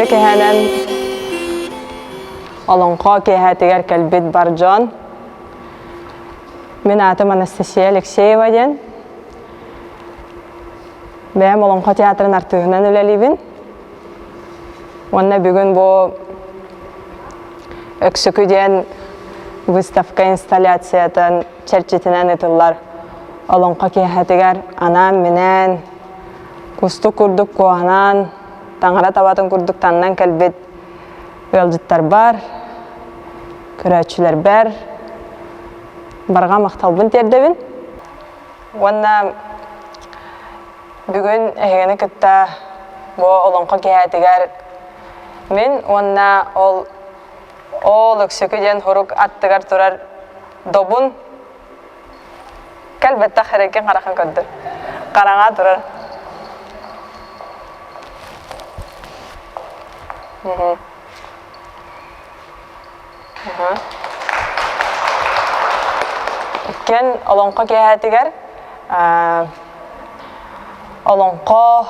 Үтүө киэһэнэн Олоҥхо киэһэтигэр кэлбит бар дьон. Мин аатым Анастасия Алексеева диэн. Бэйэм Олоҥхо театрын артыыһынан үлэлиибин. Уонна бүгүн бу Өксөкү диэн выставка инсталляциятын чэрчитинэн ыытыллар Олоҥхо киэһэтигэр анаан-минээн кустук курдук куоһанаан, таҥара табатын курдук таннан кэлбит ыалдьыттарбар, көрөөччүлэрбэр барҕа махталбын тиэрдэбин. Уонна бүгүн эһигини кытта бу олоҥхо киэһэтигэр мин уонна ол ол Өксөкү диэн хурук аттыгар турар Добун Кэлбэттэх эрэкин харахын көрдөр. Хараҥа турар. Иккиэн олоҥхо киэһэтигэр олоҥхо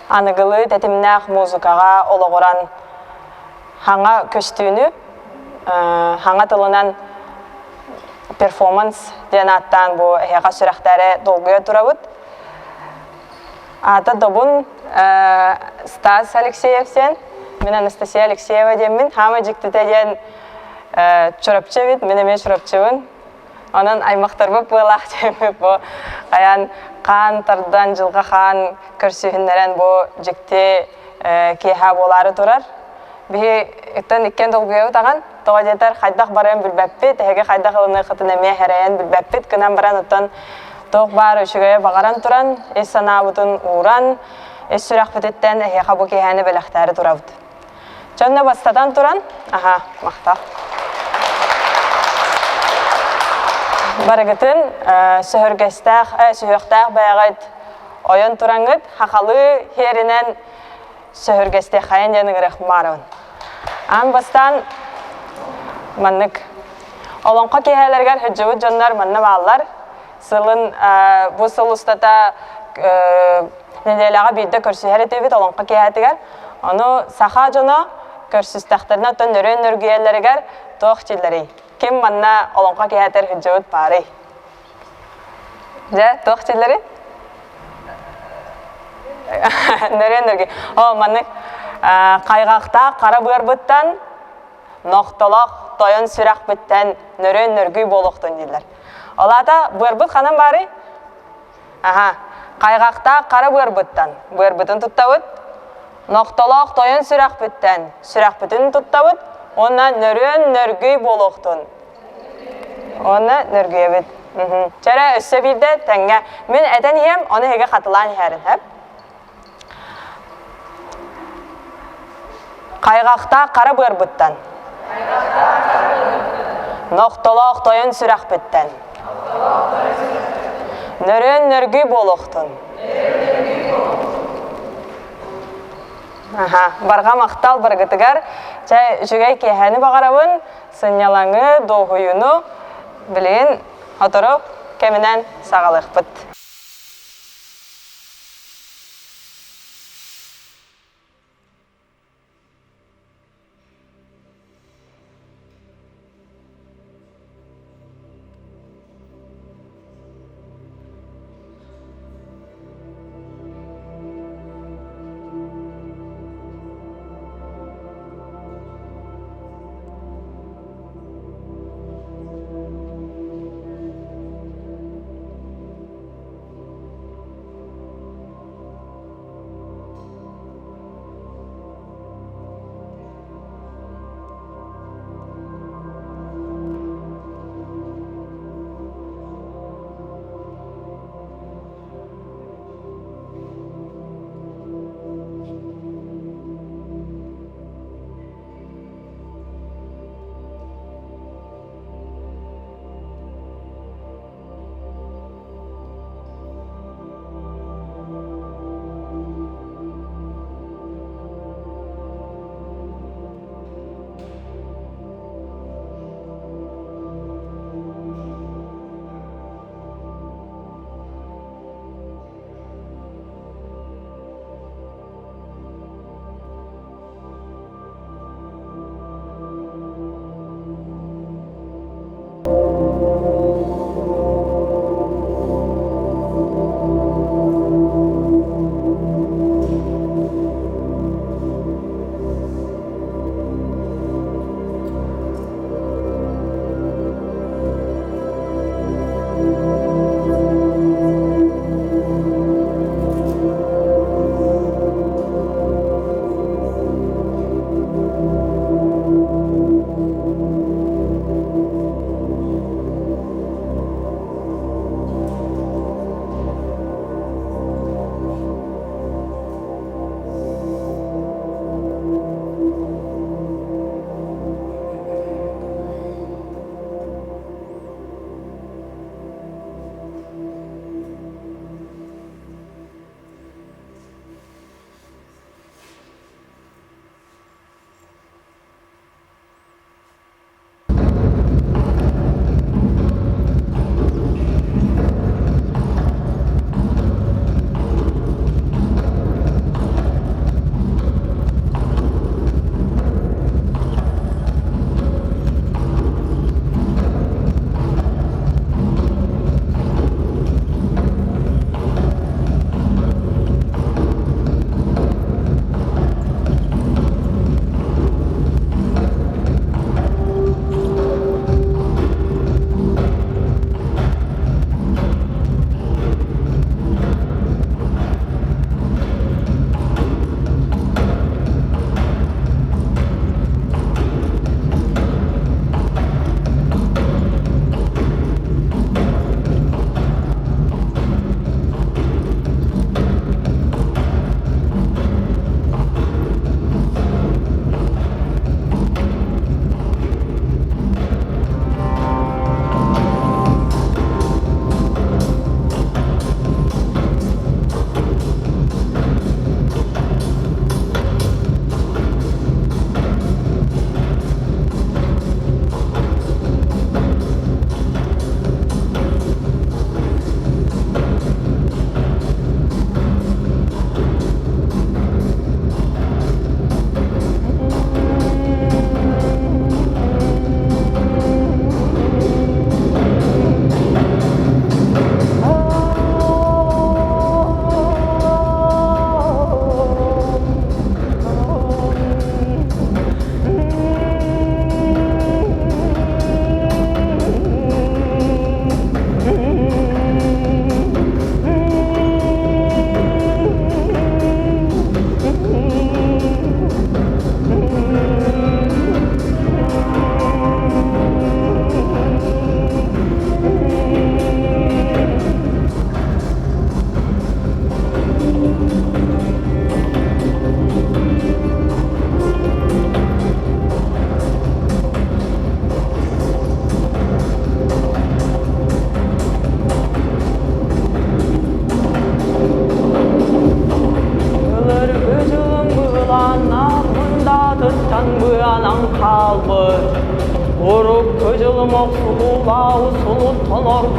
аныгылыы тэтимнээх музыкаҕа олоҕуран хаҥа көстүүнү хаҥа тылынан перформанс диэн ааттаан бу эһиэхэ сүрэхтээри долгуйа турабыт. Аата Добун Стас Алексеев диэн, мин Анастасия Алексеева диэммин. Хаама дьиктитэ диэн Чурапчы эбит, мин эмиэ Чурапчыбын. Онон аймахтарбыт быалаах диэммит бу хайаан хаан тардан, дьылҕа хаан көрсүһүннэрэн бу дьикти киэһэ буолаары турар. Биһи иттэн иккиэн долгуйабыт аҕан, тоҕо диэтэр хайдах барыан билбэппит, эһиги хайдах ылыныаххытын эмиэ эрэйэн билбэппит гынан баран оттон туох баар үчүгэйи баҕаран туран, ис санаабытын ууран, ис сүрэхпититтэн эһиэхэ бу киэһэни бэлэхтээри турабыт. Дьонно бастатан туран, аха, махтал. Барыгытын сөһүргэстээх, сүһүөхтээх бэйэҕит ойон тураҥҥыт, хахалыы хиэринэн сөһүргэстиэххэйин диэн ыҥырыах баарабын. Аан бастаан маннык олоҥхо киэһэлэригэр сылдьыбыт дьоннор манна бааллар. Сылын бу сыл устата нэдиэлэҕэ биирдэ көрсүһэр этибит олоҥхо киэһэтигэр. Ону саха дьоно көрсүстэхтэринэ оттон нөрүөн нөргүйэллэригэр туох дииллэрий? Ким манна олоҥхо киэһэтигэр сылдьыбыт баарый? Дьэ, туох дииллэрий? Нөрүөн нөргүй. О, маннык хайҕахтаах хара быарбыттан нохтолох тойон сүрэхпиттэн нөрүөн нөргүй буолуохтун дииллэр. Ол аата быарбыт ханан баарый? Аха, хайҕахтаах хара быарбыттан быарбытын туттабыт, нохтолоох тойон сүрэхпиттэн сүрэхпитин туттабыт уонна нөрүөн нөргүй буолуохтун Уонна нөргүйэбит. Чэрэ, өссө биирдэ тэҥҥэ. Мин этэн иһиэм, ону эһиги хатылаан иһээрин, сөп? Хайҕахтаах хара быарбыттан. Нохтолоох тойон сүрэхпиттэн. Нөрүөн нөргүй буолуохтун. Аха, барҕа махтал барыгытыгар. Чэ, үчүгэй киэһэни баҕарабын. Сынньалаҥы, дуоһуйууну билигин сотору кэминэн саҕалыахпыт.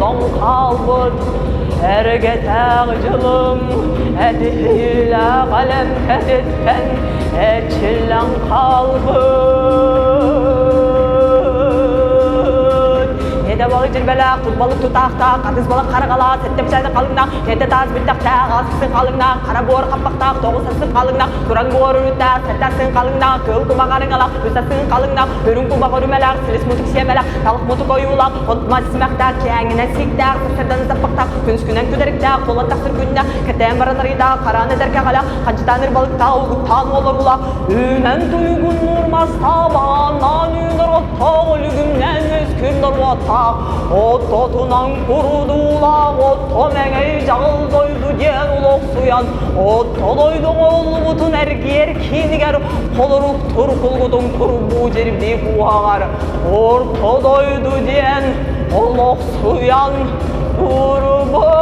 ордон хаалбыт Эргэтэх дьылым этиһиилээх элэҥкэтиттэн эрчиллэн хаалбыт. Эдэ балык дьирбэлээх, турбалык тутаахтаах, хатыс балык хараҕалаах, сэттэ халыҥнаах, сэттэ таас бүттэхтээх, асы халыҥнаах, хара буор хаппахтаах, тоҕус асы халыҥнаах, тураҥ буор үрүттээх, сэттэ асы халыҥнаах, кыыл кумах арыҥалаах, үс асы халыҥнаах, үрүҥ кумах өрүмэлээх, силис мутук сиэмэлээх, талах мутук ойуулаах, от мас симэхтээх, киэҥинэн сииктээх, сарсыардан саппахтаах, күнүскүнэн күдэриктээх, туолан тахсар күннээх, кэтээн баран арыйдаах, хараан эдэр кэҕэлээх, ханчытаан ырбалыктаах, угуттаан уолларулаах, үүнэн туйгун нуурмастаабааннаан үүнэр оттоох, өлүгүмнээн үөскүүр норуоттаах, оттотунан курудуулаах, отто мэҥэй дьаҕыл дойду диэн улохсуйан, отто дойду оҥоһуллубутун эргиэр киинигэр холорук туркулгутун курбуу дьирбии куһаҕар Орто дойду диэн олохсуйан турбут.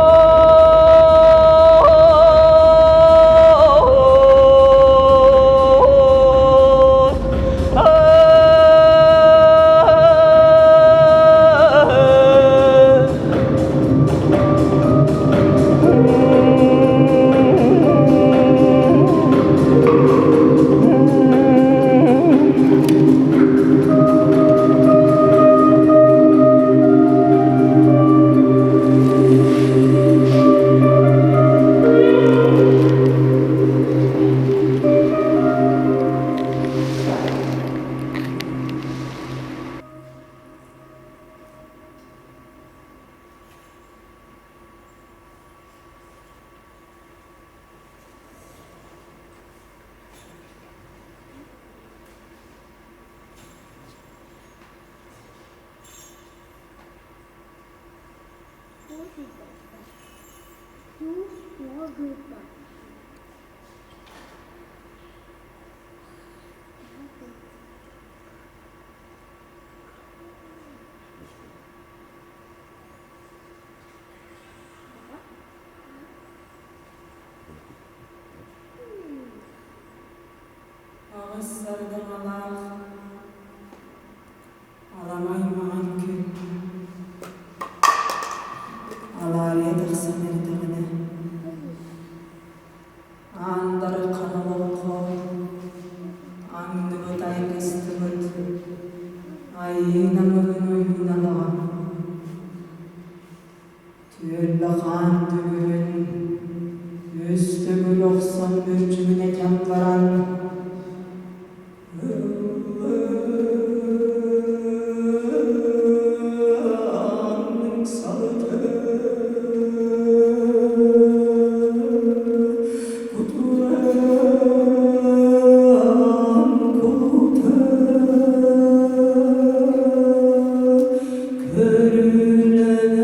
Аҕыс сардаҥалаах аламай маҥан күн алаарыйа тахсан эрдэҕинэ аан дархан олоҥхо аҥныбыт айгыстыбыт айыы намыһын ойуун алаҕа Түөлбэ хаан төгүлүн үс төгүл охсон мүрдьүгүнэтэн баран ыллаан салытын кутураан кутан Көрүүлэнэн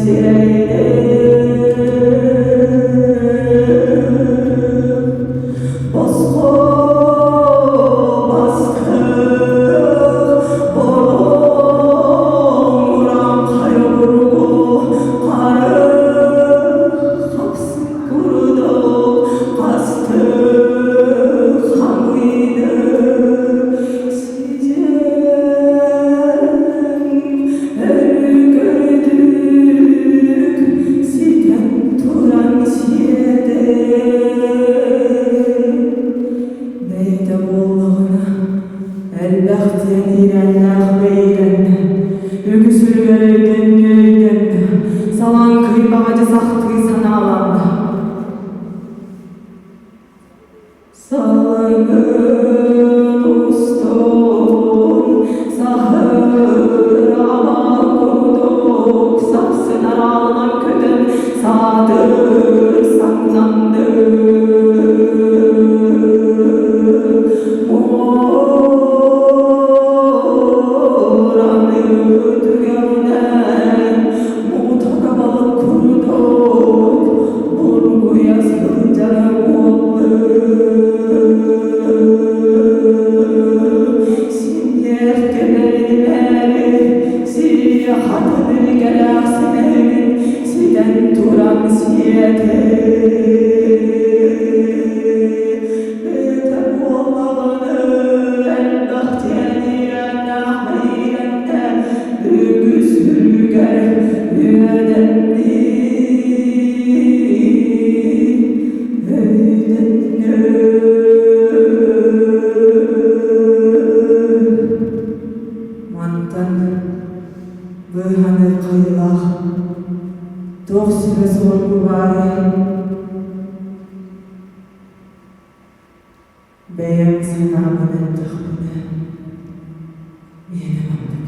сирэйдээх Босхо бастык бороҥ хайа буругу хары хапсык курдук хастык хаҥыйды сидьэн өрүкүрдүк ситэн туран сиэтэ Бэйэтэ буоллаҕына, элбэх диэн иирэннээх бэйиирэннэ, үгүс үлүгэр өйдөннө өйдөннө, салаҥкый баҕадьы сахтыы санааланна. Салгын устун саһыраба курдук сапсынараанан көтөн саатыр саҥнанды. Муораны түгэҕинэн муҥутака балык курдук бургуйа сылдьар Синиэркэлэринээри сирийэ хатын кэлээх симэһигин ситэн туран сиэтэ. Бэйэтэ буоллаҕына элбэх тиэниирэннээх мэйиирэннэ үгүс үлүгэр үөдэннии Мантан быыһаныы хайылаах туох сүбэ суоргу баарый? Бэйэм санаабын эттэхпинэ, миэнэ маннык.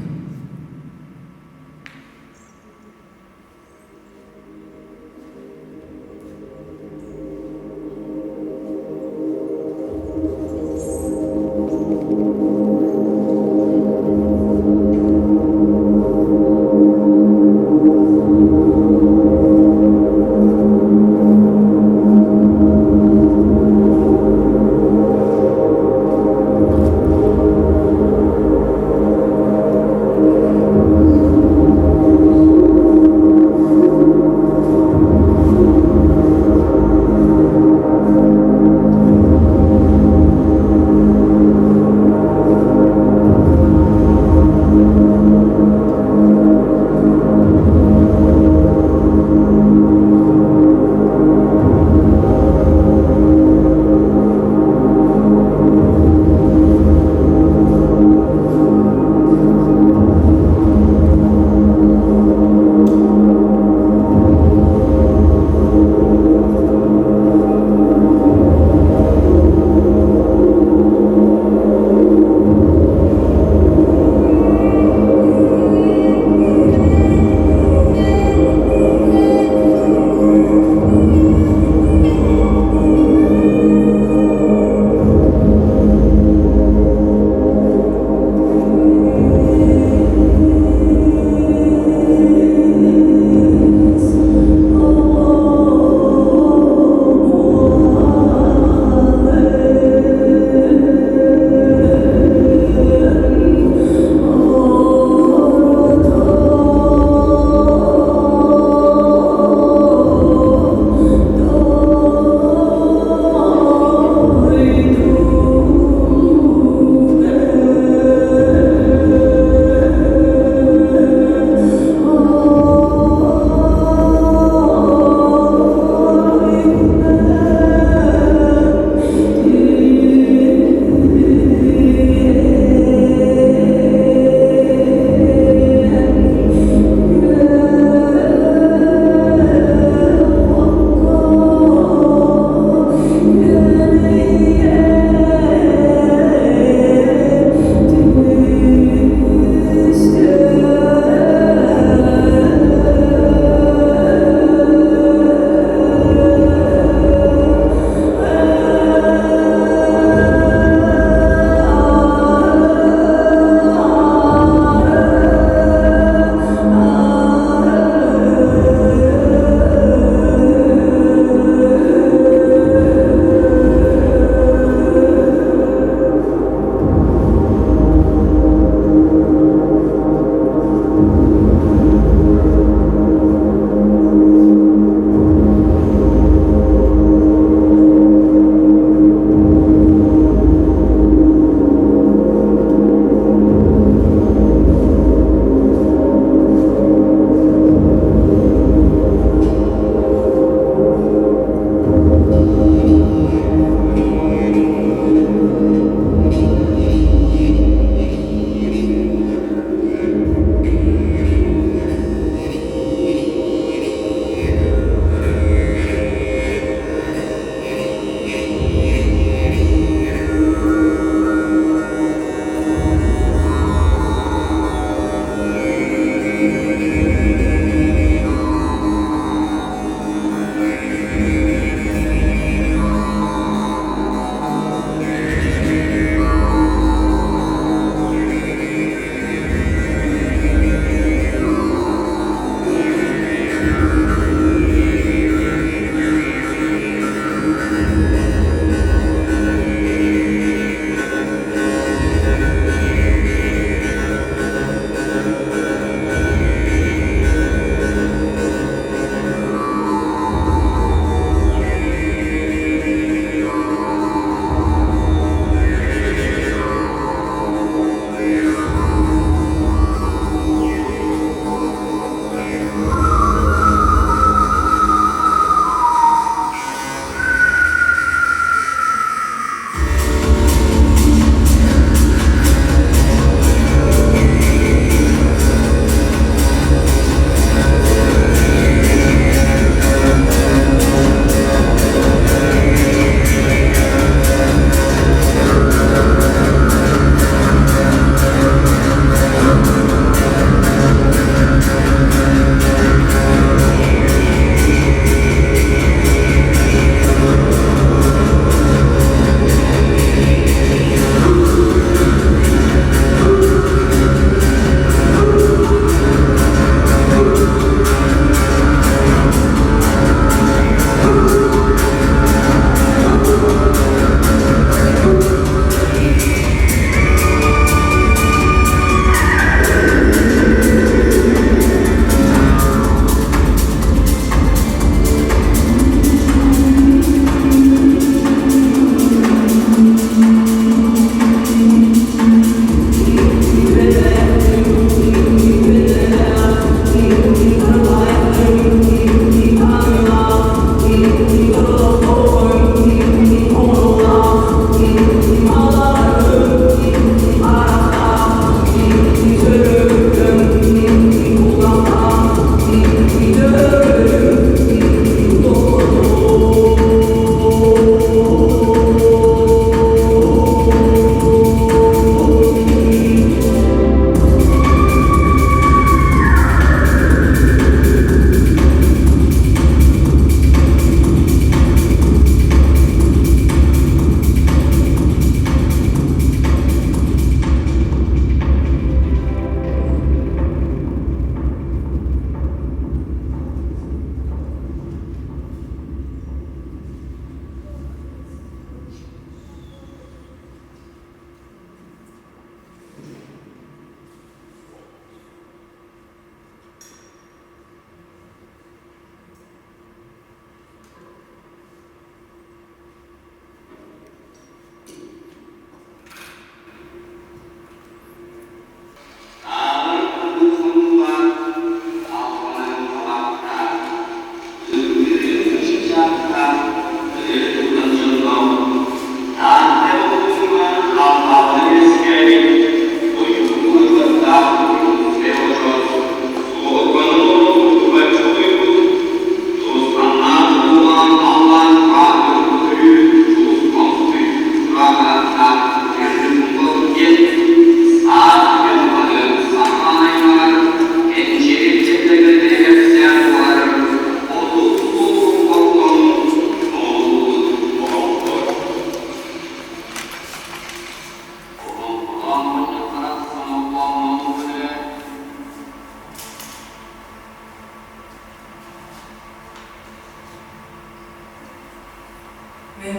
Мин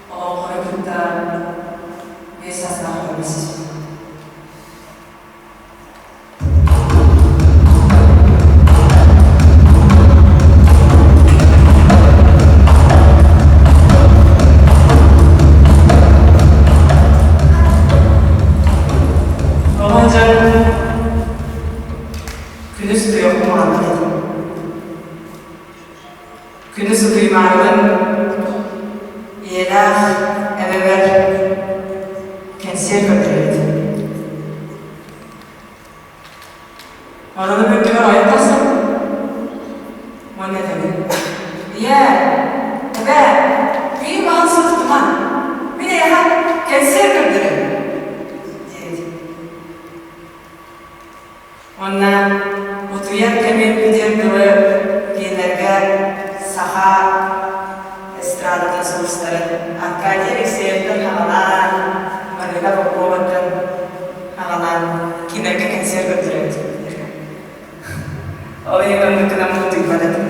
олоҥхону кытта биэс саастаах билсиспитим. Оҕо дьон күнүс утуйуохпун баҕарбат этим. Күнүс утуймаарыбын ийэлээх эбэбэр кэнсиэр көрдөрөбүт. Оронум үрдүгэр ойон тахсан уонна этэбин: «Ийээ, эбээ, миигин маҕан сытытыма, мин эйиэхэ кэнсиэр көрдөрөбүн» диэбит. Уонна утуйар кэмим бүтүөр дылы кинилэргэ саха эстрадатын сулустарын Аркадий Алексеевтан аҕалаан, Марина Поповаттан аҕалаан кинилэргэ кэнсиэр көрдөрөбүт. Ол иһин оннук гынан утуйбат этим.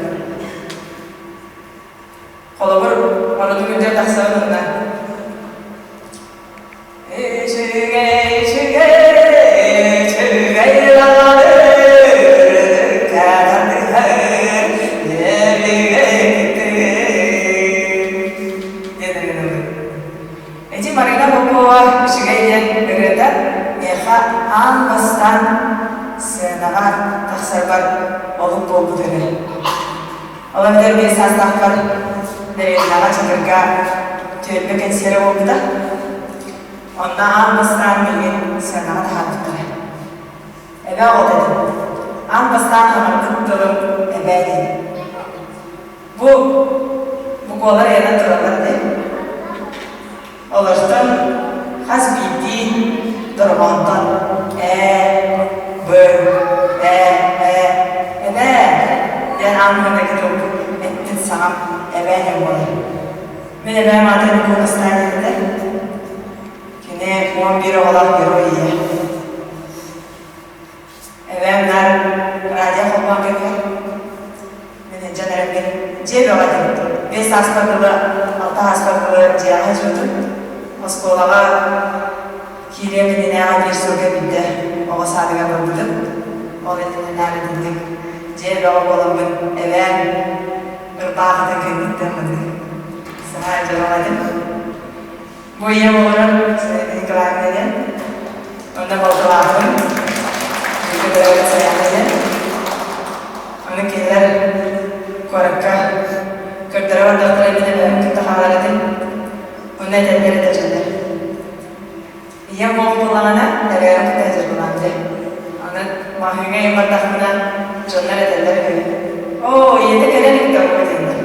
Холобур, ону күндэ тахсабын уонна Үчүгэй, үчүгэй, үчүгэй Эти Марина Попова үчүгэй диэн ырыата миэхэ аан бастаан сценаҕа тахсарбар олук буолбут ырыа. Ол эбэтэр биэс саастаахпар дэриэбинэҕэ Чакырга түөлбэ кэнсиэрэ буолбута. Онно аан бастаан миигин сыанаҕа таһаарбыттара. Эбээ оҕото этим. Аан бастаан хаҥарбыт тылым эбээ диэн. Бу буквалар ыйанан тураллар дии. Олортон хас биирдии дорҕоонтон ээ, б, э, э, эбээ диэн аан маҥнайгы тылбыт эппит саҥам эбээ диэн буолар. Мин эбээм аата Ньукуна Сталин этэ. Кини 11 оҕолоох герой ийэ. Эбээм наар радио холбоон кэбиһэр. Мин илдьэн эрэрбин дьиэ бөҕө этим. Биэс сааспар дылы, алта сааспар дылы дьиэҕэ сылдьыбытым. Оскуолаҕа киириэм иннинээҕи биир сылга биирдэ оҕо саадыгар барбытым. Ол иннинэ наар итинник дьиэ бөҕө буоламмын эбээм ырбаахытын кэнниттэн маннык саҥа дьолоох этим. Бу ийэм олорор Сарина Николаевна диэн. Онно балтылаахпын. Бииргэ төрөөбүт Сайаана диэн. Аны кинилэр куоракка көрдөрө бардахтара мин эбээбин кытта хаалар этим. Онно этэллэр этэ дьоннор. Ийэм уох буоллаҕына, эбээбин кытта сылдьар дьэ. Аны маҕаһыыҥҥа ийэм бардахпына, дьоннор этэллэр үһү. Оо, ийэтэ кэлэн илтэ диэннэр.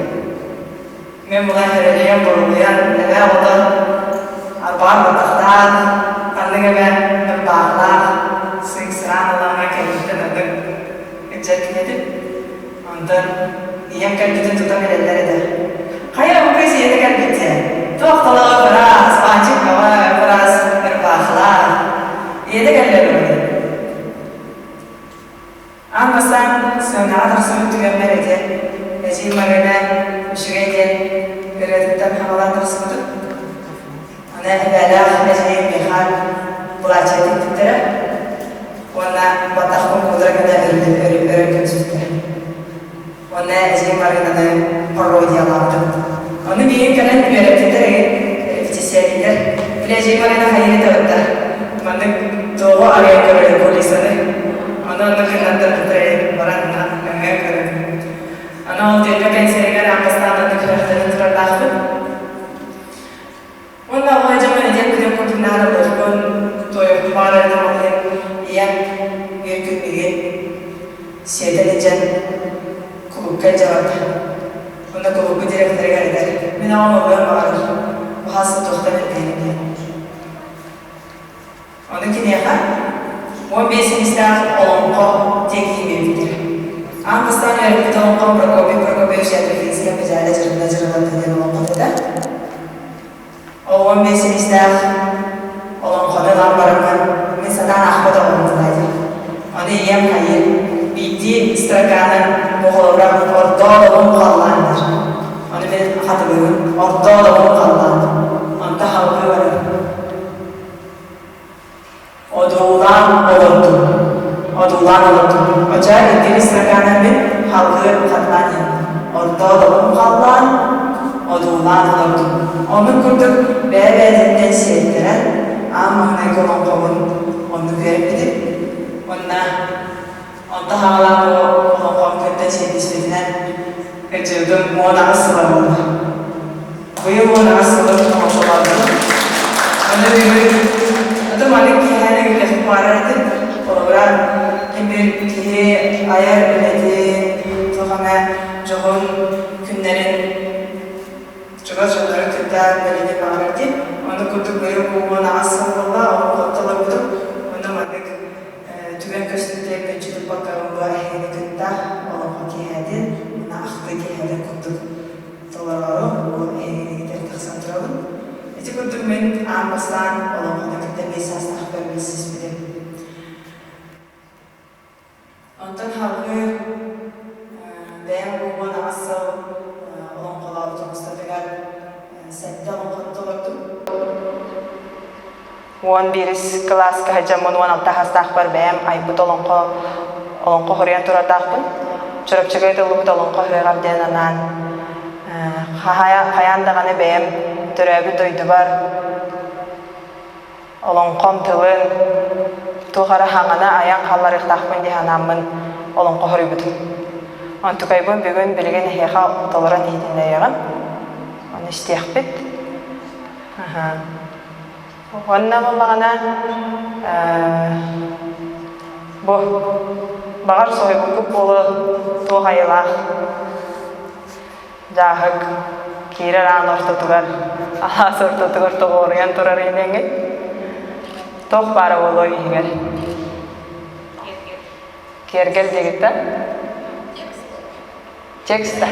Мин була эрэлийэн бурулуйан, эбээ оҕото арбаҕар баттахтаах, ханнык эмэ ырбаахылаах, сыыҥсыраан ыллаҕына кэнниттэн ыннык ыччат киһи Онтон ийэм кэлбитин тута билэллэр этэ. Хайа бу кыыс ийэтэ кэлбит Туох талаҕа быраас, баанчык бөҕө, быраас ырбаахылаах. Ийэтэ кэллэ бүгүн. Аан бастаан сыанаҕа тахсыбыт түгэммэр ити Эдьиий Марыына үчүгэй диэн ырыатыттан хаҥалаан тахсыбытым. Аны эбээлээх эдьиийим миэхэ былаачыйа тикпиттэрэ уонна баттахпын куудара гына өрө көмүспүттэрэ. Уонна эдьиийим Марыынаны пародиялаабытым. Ону миигин кэлэн үөрэппиттэр эҥин репетициялииллэр. Били эдьиийим Марыына хайыыны да маннык туоҕу арыйан көрөр кулисаны. Ону онно кыннаттарбыттар эҥин баран өҥө көрөн. Аны ол түөлбэ кэнсиэригэр аан бастаан оннук сүрэхтэнэн турардаахпын. Уонна оҕо дьоммун этиэх күнүм курдук наада буолбун, туойуохпун баҕарар этим ол иһин ийэм биир күн миигин сиэтэн илдьэн кулуупка илдьэ барда. Уонна кулууппут директорыгар этэр, мин оҕом ыллыан баҕарар, баһаалыста туохтан ирдиэҕин диэн. Ону киниэхэ 15 силистээх олоҥхо диэки биэрбиттэрэ. Аан бастаан үөрэппит олоҥхом Прокопий Прокопьевич Ядрихинскай Мадьаара Дьырылла Дьырылатта диэн олоҥхото этэ. Ол 15 силистээх олоҥхону ылан бараммын мин сатаан аахпат оҕобун диир. Ону ийэм хайыы биирдии строканы бу холобура ордоо олоҥхо халлаан диир. Ону Онно мин хатылыыбын. Орто олоҕум халлаан. Онто халҕыы барар. Одуулаан олордум. Одуулаан олордум. Оча иккис стаканан мин халҕыы хатылаан иһин. Орто олоҕум халлаан, одуулаан олордум. Оннук курдук бэйэ-бэйэтиттэн сиэттэрэн, аан маҥнайгы олоҥхобун оннук үөрэппитим. Уонна Онто хаалаан бу олоҥхом кытта сиэттиспитинэн кырдьыбытым 18 сыла буолла. Быйыл 18 сылын олоҥхолоотум. Аны бүгүн ото маннык киэһээни үлэһит баарар этим. Холобура, ким бир киһи айар үлэтин, туох эмэ дьоһун күннэрин чугас дьоннорун кытта бэлиэтиэн баҕарар дии. Ону курдук быйыл бу 18 сыл буолла, олоҥхотто олорбутум. Онно маннык Түгэн көстүүтэ мүччү туппаккабын бу эһигини кытта олоҥхо киэһэтин уонна ахтыы киэһэтин курдук толороору бу эһигинигитэр тахсан турабын. Ити курдук мин аан бастаан олоҥхону кытта биир саастаахпар билсиспитим. Онтон салгыы бэйэм бу 18 сыл олоҥхолообутум устатыгар сэттэ олоҥхону толордум. 11-ис кылааска сылдьаммын 16 саастаахпар бэйэм айбыт олоҥхо олоҥхо хоруйан турардаахпын. Чурапчыга ыытыллыбыт олоҥхо ыһыаҕар диэн анаан хайаан даҕаны бэйэм төрөөбүт дойдубар олоҥхом тылын туох эрэ хаҥана айан хаалларыахтаахпын дии санааммын олоҥхо хоруйбутум. Онтукайбын бүгүн билигин эһиэхэ толорон иһитиннэриэҕим. Ону истиэхпит. Уонна буоллаҕына бу баҕар соһуйбуккут буолуо туох айылаах дьааһык киирэр аан ортотугар алаас ортотугар тоҕуоруйан турар инэҥҥит туох баара буолуо иһигэр киэргэл диэгит да Текста.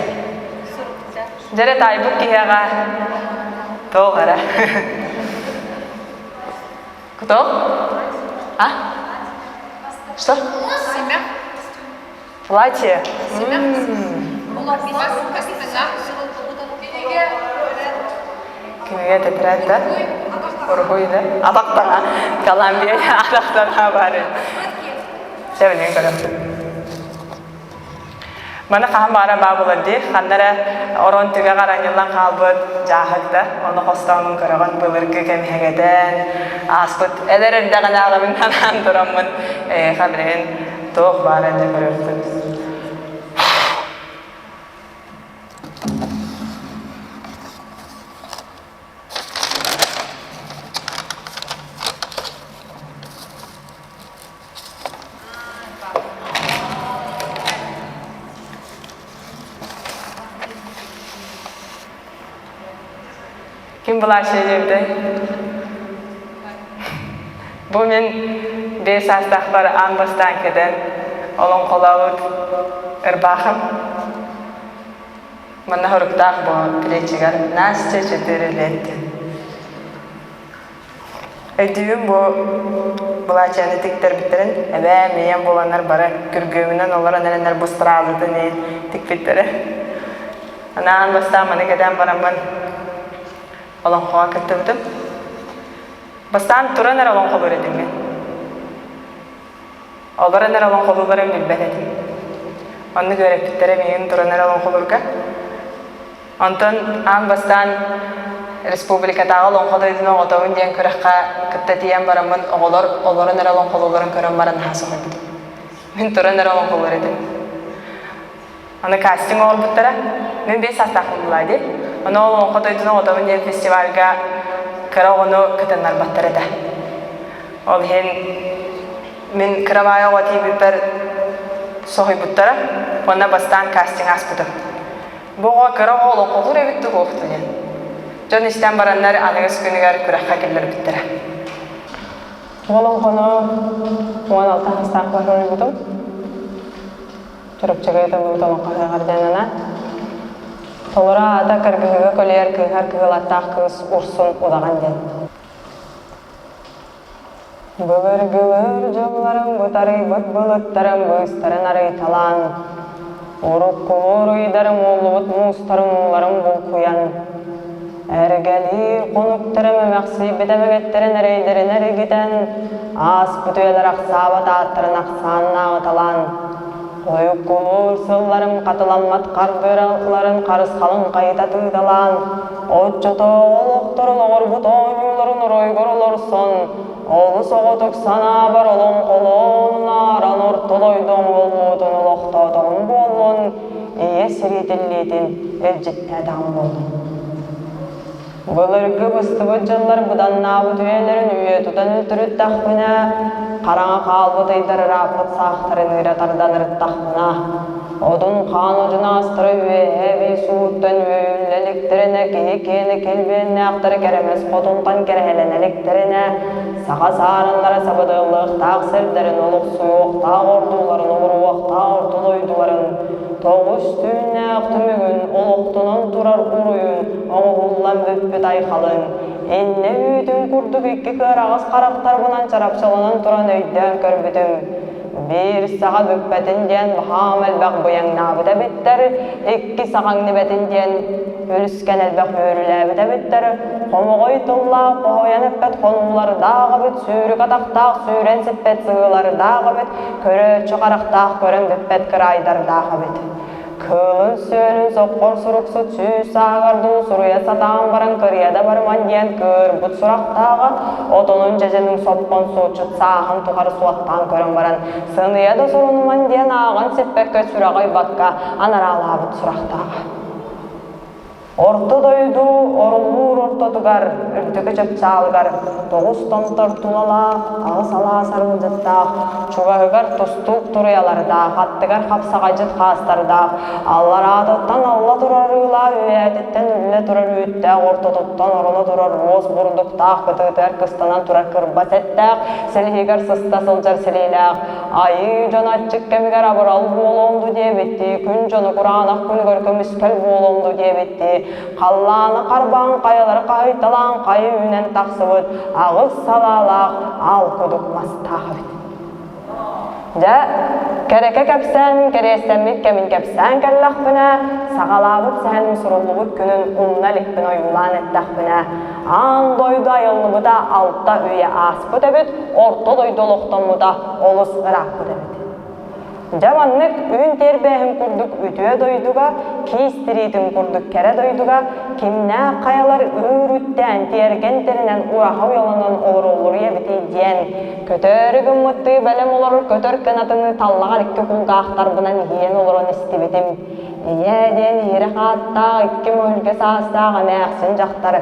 Дьэрэ таайбыт киһиэхэ туох эрэ. Кто? А? Что? Семя. Платье. Кинигэ тетрадь да? Уруһуй да? Атахтана. Колумбия атахтана бары. Сөбүлээн көрөм. Маны хаһан баара баа булар дии, ханна эрэ орон түгэҕэр анньыллан хаалбыт дьааһык да, ону хостооммун көрөҕүн былыргы кэмиһэгэтэн ааспыт эдэр эрдэҕинээҕибин санаан тураммын эйиэхэ билигин туох баара дьэ көрөрбүт. Ким былааччыйа диэбитэй? Бу мин биэс саастаахпар аан бастаан кэтэн олоҥхолообут ырбаахым. Манна хоруктаах бу плечигэр Настя четыре лет диэн. Өйдүүбүн бу былаачыйаны тиктэрбиттэрин, эбээм, ийэм буоланнар бары күргүөмүнэн олорон эрэннэр бу стралытын тикпиттэрэ. Анаан бастаан маны кэтээн бараммын олоҥхоҕо кыттыбытым. Бастаан туран эрэ олоҥхолуур этим мин. Олорон эрэ олоҥхолуулларын билбэт этим. Оннук үөрэппиттэрэ миигин туран эрэ олоҥхолуурга. Онтон аан бастаан республикатааҕы олоҥхо дойдуну оҕотобун диэн күрэххэ кытта тиийэн бараммын оҕолор олорон эрэ олоҥхолуулларын көрөн баран наһаа соһуйбутум. Мин туран эрэ олоҥхолуур этим. Аны кастинг оҥорбуттара. Мин биэс саастаахпын булаа дии. Ону ол олоҥхо дойдуну оҕотобун диэн фестивальга кыра оҕону кытыннарбаттар этэ. Ол иһин мин кыра баайы оҕо тиийбиппэр соһуйбуттара уонна бастаан кастинг ааспытым. Бу оҕо кыра оҕо олоҥхолуур эбит дуу суох диэн. Дьон истэн бараннар аныгыс күнүгэр күрэххэ киллэрбиттэрэ. Олоҥхону 16 саастаахпар суруйбутум. Чурапчыга ыытыллыбыт олоҥхо ыһыаҕар диэн анаан. Толору аата Кыргыһыыга көлүйэр кыыһар кыһыл аттаах кыыс Урсун Удаҕан диэн. Былыргылыр дьылларым бытарыйбыт былыттарым быыстарын арыйталаан. Уруккулуур ыйдарым ууллубут муустарын ууларын булкуйан, эргэлиир хонуктарым эмэхсийбит эмэгэттэрин эрэйдэрин эргитэн, ааспыт үйэлэр ахсаабат ааттарын ахсааннааҕыталаан, хойуккулуур сылларым хатыламмат хардыыраларын харысхалын хайыта тыыталаан, оччотооҕу олохторун оҕорбут оонньууларын оройгор олорсон, Олус оҕотук санаабар олоҥхолоон унааран орто дойду оҥоһуллуутун олохтоотоҕум буоллун, ийэ сириитиллиитин илдьиттээтэҕим буоллун. Былыргы быстыбыт дьыллар быданнаабыт үйэлэрин үйэ тутан үлтүрүттэхпинэ, хараҥа хаалбыт ыйдар ырааппыт саахтарын ыыра тардан ырыттахпына, Одун хаан одьунаастара үөһэ эбии сууттан үөйүллэ иликтэринэ, киһи киэнэ килбиэннээхтэрэ кэрэмэс хотунтан кэрэһэлэнэ иликтэринэ, саха саарыннара сабыдыаллыахтаах сирдэрин олохсуйуохтаах ордууларын оҥоруохтаах орто дойдуларын тоҕус түүннээх түмүгүн олохтонон турар уруйун оҥоһуллан бүппүт айхалын иннэ үүтүн курдук икки кыараҕас харахтарбынан чарапчаланан туран өйдөөн көрбүтүм. Биир саҕа бүкпэтин диэн баһаам элбэх быйаҥнаабыт эбиттэр, икки саҕаҥныбэтин диэн үлүскэн элбэх үөрүүлээбит эбиттэр, хомоҕой тыллаах хоһуйан эппэт хонуулардаах эбит, сүүрүк атахтаах сүүрэн сиппэт сыһыылардаах эбит, көрөөччү харахтаах көрөн бүппэт кыраайдардаах эбит. Кыылын-сүөлүн соххор суруксут сүүс сааһыгар дуу суруйа сатаан баран кырыйа да барыман диэн кыырбыт сурахтааҕа, отонун дьэдьэнин соппон суоччут сааһын тухары суоттаан көрөн баран сыныйа да сурунуман диэн ааҕан сиппэккэ сүрэҕэ уйбакка анараалаабыт сурахтааҕа. Орто дойду орулуур ортотугар, үрдүкү чыпчаалыгар тоҕус томтор тулалаах, аҕыс алаас арылдьыттаах, чугаһыгар тустуук туруйалардаах, аттыгар хапсаҕайдьыт хаастардаах, аллараатыттан алла турар ыылаах, үөһээтиттэн үллэ турар үүттээх, ортотуттан ороно турар уос бурдуктаах, кытыытыгар кыстанан турар кырбас эттээх, силиһигэр сыста сылдьар силиилээх, Айыы дьон аччык кэмигэр абырал буолуом дуу диэбиттии, күн дьону кураанах күнүгэр көмүскэл буолуом дуу диэбиттии, халлааны харбаан хайалары хаһыйталаан хайа үүнэн тахсыбыт аҕыс салаалаах аал кудук мастаах эбит. Дьэ, кэрэкэ кэпсээн кэриэстэммит кэмин кэпсээн кэллэхпинэ, саҕалаабыт сэһэним суруллубут күнүн умна иликпин ойуулаан эттэхпинэ, Аан дойду айыллыбыта алта үйэ ааспыт эбит, орто дойду олохтоммута олус ырааппыт эбит. Дьэ маннык үүн тиэрбээһин курдук үтүө дойдуга, киис тириитин курдук кэрэ дойдуга кимнээх хайалар ыыр үттээн, тиэргэн тэринэн ураһа уйаланан олороллоруй эбитий диэн, көтөөрү гыммыттыы бэлэм олорор көтөр кынатыныы таллаҕар икки кулгаахтарбынан иһийэн олорон истибитим. Ийээ диэн иһирэх ааттаах икки мөһүлгэ саастаах эмээхсин дьахтар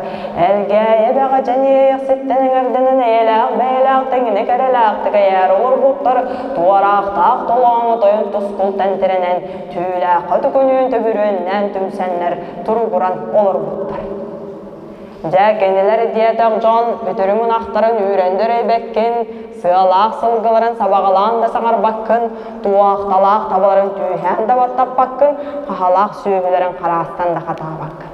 Элгээйи эбэҕэ дьэниэйэхситтэн эҥэрдэнэн эйэлээх бэйэлээх тэҥинэ кэрэлээхтик эйээр олорбуттар туораахтаах толооҥҥо тойон тускул тэнтирэнэн түүлээххэ төкүнүүн төбүрүөннээн түмсэннэр туругуран олорбуттар. Дьэ, кинилэр диэтэх дьон үтүрүм ынахтарын үүрэн да үрэйбэккин, сыалаах сылгыларын сабаҕалаан да саҥарбаккын, туохталаах табаларын түүһээн да баттаппаккын, хаһалаах сүөһүлэрин хараастан да хатаабаккын.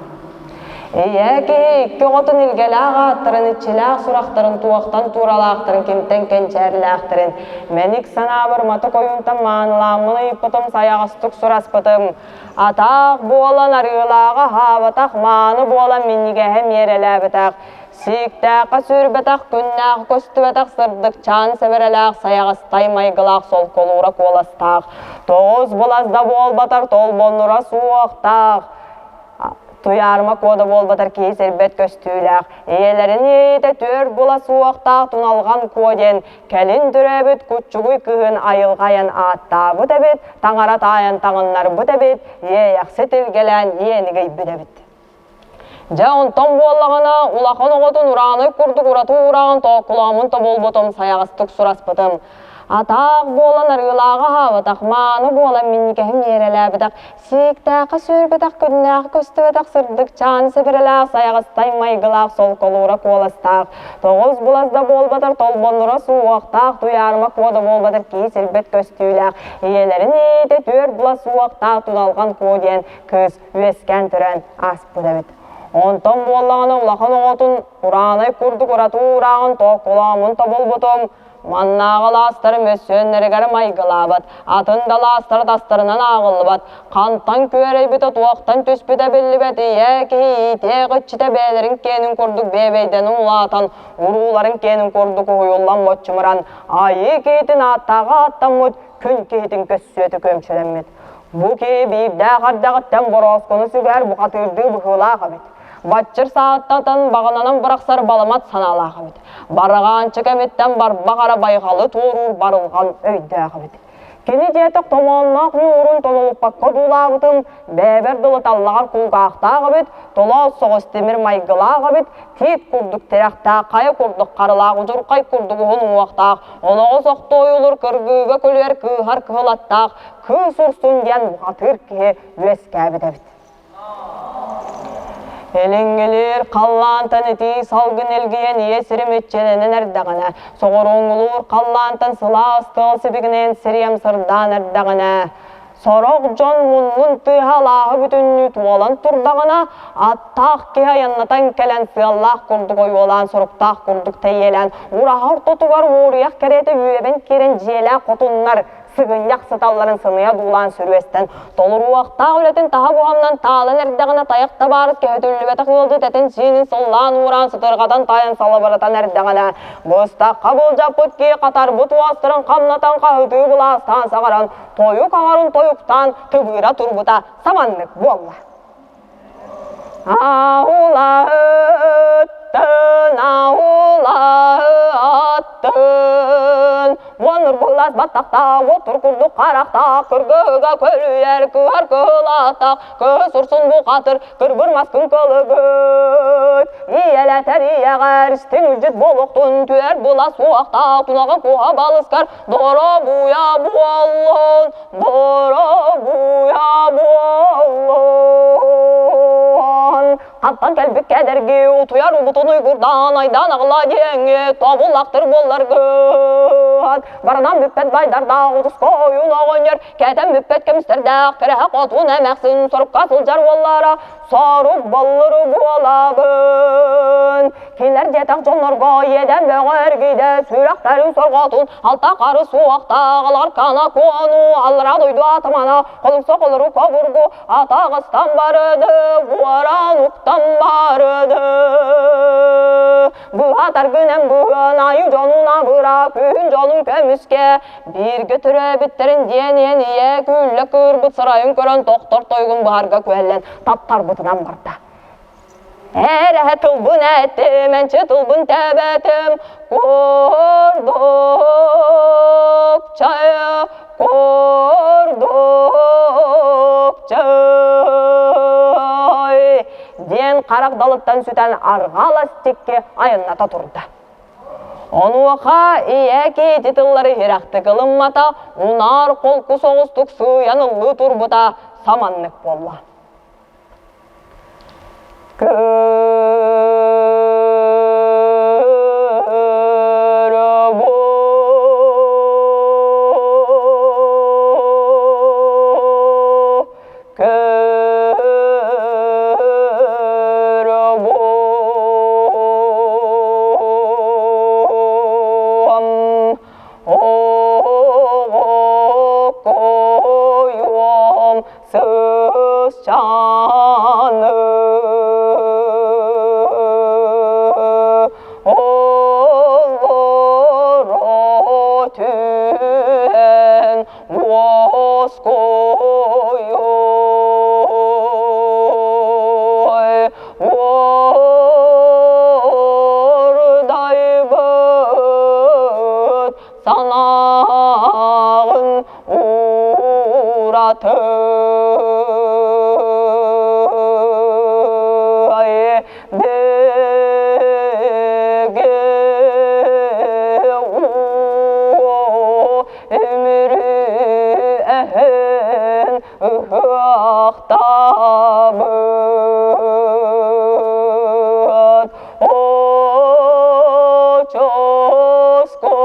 Ийэ киһи икки оҕотун илгэлээх ааттарын, иччилээх сурахтарын, туохтан тууралаахтарын, кимтэн кэнчээрлээхтэрин, мэник санаабар матык ойуунтан маанылааммын ыйыппытым, сайаҕастык сураспытым. Атаах буолан арыылааҕы аһаабатах, мааны буолан минньигэһэ миэрэлээбэтэх, сииктээххэ сүүрбэтэх, күннээх көстүбэтэх сырдыкчаан сэбэрэлээх сайаҕастай майгылаах солколуура куоластаах, тоҕус былас да буолбатар толбоннура суохтаах, Туйаарыма куода буолбатар киһи сирбэт көстүүлээх, ийэлэрин иэйиитэ түөрт була суохтаах туналҕан куо диэн Кэлин төрөөбүт куччугуй кыһын айылҕайан ааттаабыт эбит, таҥара таайан таҥыннарбыт эбит, иэйэхсит илгэлээн иэнигийбит эбит. Дьэ онтон буоллаҕына улахан оҕотун ураанай курдук ураты уураҕын тооккулааммын тобулбутум, сайаҕастык сураспытым. Атаах буолан арыылааҕы аһаабатах, мааны буолан минньигэһин миэрэлээбэтэх, Сииктээххэ сүүрбэтэх күннээх көстүбэтэх сырдыкчаан сэбэрэлээх сайаҕастай майгылаах солколуура куоластаах, тоҕус булас да буолбатар толбоннура суохтаах туйаарыма куо да буолбатар кии сирбэт көстүүлээх, ийэлэрин иитэ түөрт булас суохтаах туналҕан куо диэн кыыс үөскээн төрөөн ааспыт эбит. Онтон буоллаҕына улахан оҕотун ураанай курдук ураты уурааҕын тоокколоомун тобулбутум. Маннааҕы алаастары мөссүөннэригэр майгылаабат, атын да алаастары тастарынан ааҕыллыбат, хантан күөрэйбитэ туохтан түспүтэ биллибэт ийэ киһи иитиэх иччитэ бэйэлэрин киэнин курдук биэбэйдэнэн улаатан, урууларын киэнин курдук уһуйуллан боччумуран, айыы киһитин ааттааҕа ааттаммыт, күн киһитин көссүөтэ күөмчүлэммит. Бу киһи биирдээх ардаҕыттан борооскону сүгэр бухатыырдыы быһыылаах эбит. Баччыр сааттатан баҕананан бырахсар баламат санаалаах эбит. Бараҕаанчы кэмиттэн барбах ара байҕалы туоруур барылҕан өйдөөх эбит. Кини диэтэх томоонноох ньуурун тололуппакка одуулаабытым, бэйэбэр дылы таллаҕар кулгаахтаах эбит, толоос соҕус тимир майгылаах эбит, тиит курдук тирэхтээх, хайа курдук харылаах, удьурхай курдук уһун уҥуохтаах, оноҕос охтуойулур кыргыыга күлүөр кыыһар кыһыл аттаах Кыыс Урсун диэн бухатыыр киһи үөскээбит эбит. Илиҥҥилиир халлаантан итии салгын илгийэн ийэ сирим иччилэнэн эрдэҕинэ, соҕурууҥҥулуур халлаантан сылаас тыал сибигинэйэн сириэм сырдаан эрдэҕинэ, сорох дьон муннун тыаһа алааһы бүтүннүү туолан турдаҕына, аттаах киһи айаннатан кэлэн сыаллаах курдук ойуолаан, соруктаах курдук тэйиэлээн, ураһа ортотугар уоруйах кэриэтэ үөбэн киирэн дьиэлээх хотуннар сыгынньах сыталларын сыныйа дуулаан сүрүөстэн, толоруохтаах үлэтин таһа буһамнан таалан эрдэҕинэ тайах табаарыс көһүтүллүбэтэх ыалдьыт этин-сиинин сыллаан-уураан сытырҕатан таайан салыбыратан эрдэҕинэ, быстахха былдьаппыт киһи хатарбыт уостарын хамнатан хаһытыы былаастаан саҕаран, тойук аҥарын тойуктаан тыбыыра турбута саманнык буолла. Аулаһыттын, аулаһыаттын, Уонур буллас баттахтаах, уотур курдук харахтаах, Кыргыһыга көлүйэр, кыһар кыһылаатах, Кыһы сурсун бухатыр, кырбыр маскын кылыгыт. Ийэлэтэр ийэҕэр, истиҥ илдьит буолуохтун, Түөр була суохтаах, тунаҕа куһа балыскар, Доробуйа буоллун, Доробуйа буоллун. Хантан кэлбит кэдэрги утуйар убутун уйгурдаан айдаан аҕыла диэҥҥи тобуллахтыр буолларгын. Баранан бүппэт байдардаах утуско ойуун оҕонньор кэтэн бүппэт көмүстэрдээх кэрэһэ хотун эмээхсин сорукка сылдьар уоллара сорук боллуру буолабын. Кинилэр диэтэх дьоннорго иэдэн бөҕө эргийдэ, сүрэхтэрин сорҕотун алта хары суохтаах аларкана куону, аллара дойду атамана, холумса холору кобургу, атаҕыстан барыды, уоран уктан барыды. Быһатаргынан быһан айы дьонун абыра, күһүн дьонун көмүскэ, бииргэ төрөөбүттэрин диэн иэн ийэ күллэ кыырбыт сарайын көрөн тохтор тойгун быһарга күһэллэн таптарбытынан барда. Эрэһэ тылбын эттим, энчи тылбын тэбэтим, курдук чай, курдук чай диэн харах далыттан сүтэн арҕаа ластикки айанната турда. Онуоха ийэ киһи тыллары иһирэхтик ылыммата, унаар холку соҕустук сыыйан ыллыы турбута саманнык буолла. Сысчаны олоро түһэн уоскуйуй уордайбыт санааҕын уратай биги үмүрү ыһыахтаабыт очоско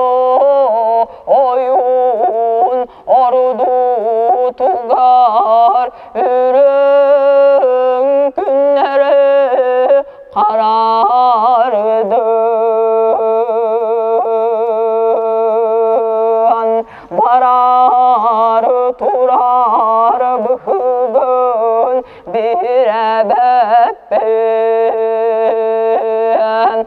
ойуун ордуутугар үрүҥ күннэри харарды. биһирээбэппин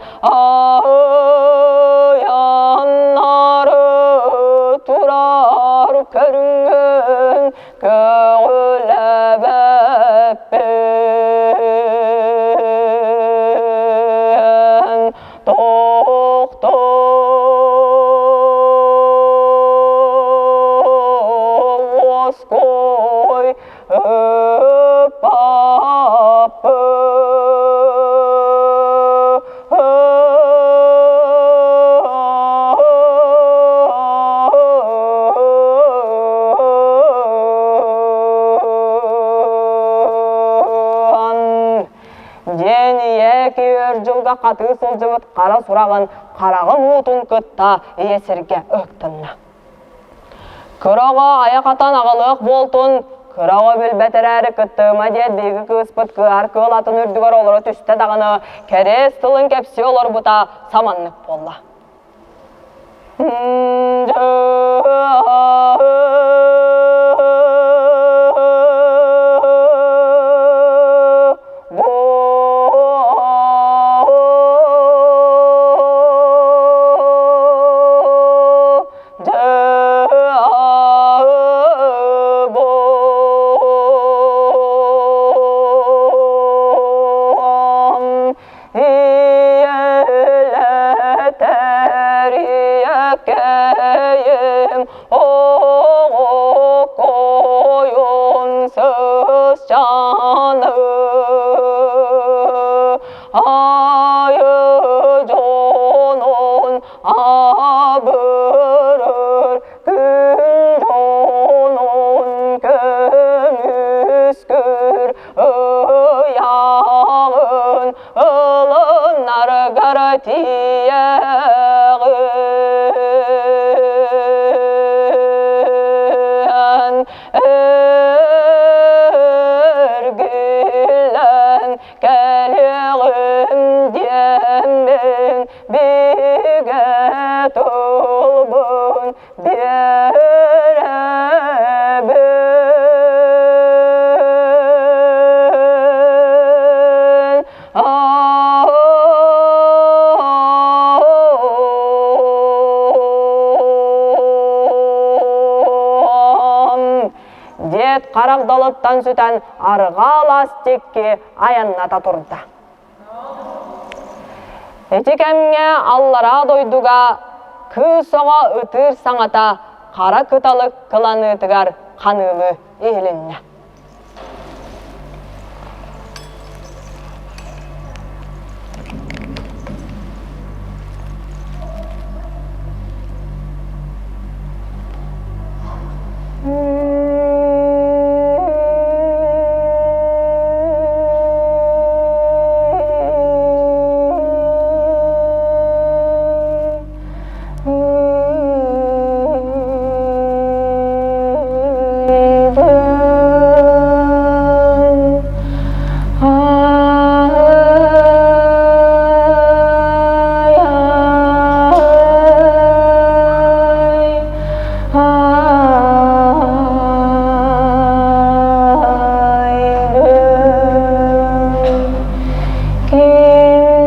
Айаннары турар көрүҥҥүн көҕүлээбэппин Тохтоо Диэн ийэ өр дьылга хатыы сылдьыбыт хара сураҕын хараҕын уутун кытта ийэ сиргэ ыктынна. Кыра оҕо айах атан аҕалыах буолтун, кыра оҕо билбэт эрээри кыттыма диэт биһиги кыыспыт кыар кыыл атын үрдүгэр олоро түстэ даҕаны кэриэс тылын кэпсии олорбута саманнык буолла. Ийэлэтэр оҕокойун сысчаны айы дьонун абырыр күн дьонун көмүскүр ыйаҕын ылынаргар тиийэҕин эргиллэн кэлиэҕим диэммин бигэ тылбын биэрэбин Диэт харах далыттан сүтэн арҕаа алаас диэки айанната турда. Ити кэмҥэ аллараа дойдуга кыыс оҕо ытыыр саҥата хара кыталык кыланыытыгар ханыылыы иһилиннэ.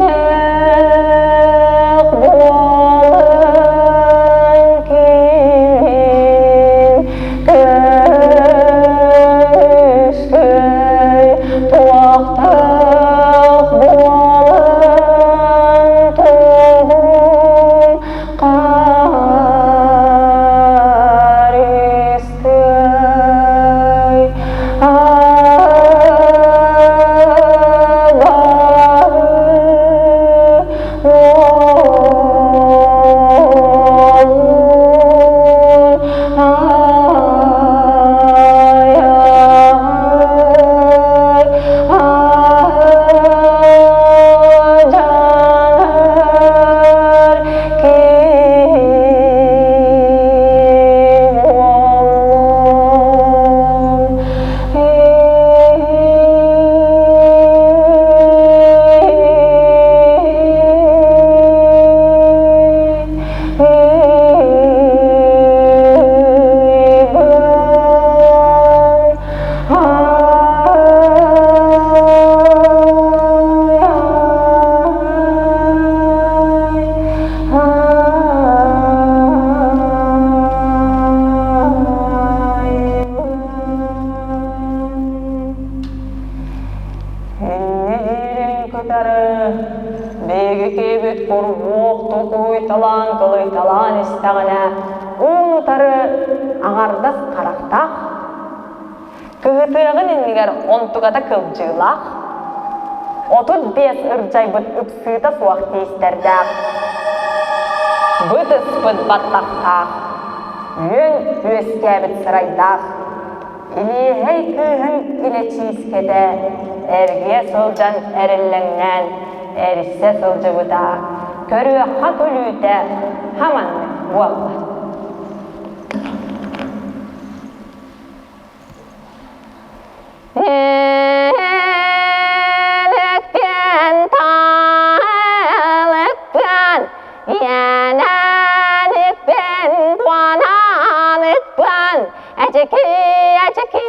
Кимнээх буолан киирин көмүскэй туохтаах буолан тугун Харыстай Киһи буоллум. кытары биһиги киһибит курбуох тукуйталаан кылыйталаан истэҕинэ уун-утары аҥардас харахтаах, кыһытыаҕын иннигэр онтуката кылдьыылаах, 35 ырдьайбыт ыпсыыта суох тиистэрдээх, быт ыспыт баттахтаах, үөн үөскээбит сырайдаах, Илиэһэй кыыһын илэчиискэтэ эргийэ сылдьан эриллэҥнээн эрисэ сылдьыбыта, көрүөххэ күлүүтэ хаманнык буолла. Нелектен таалыктан Иэнээникпин туонааныктан Эчики, эчики,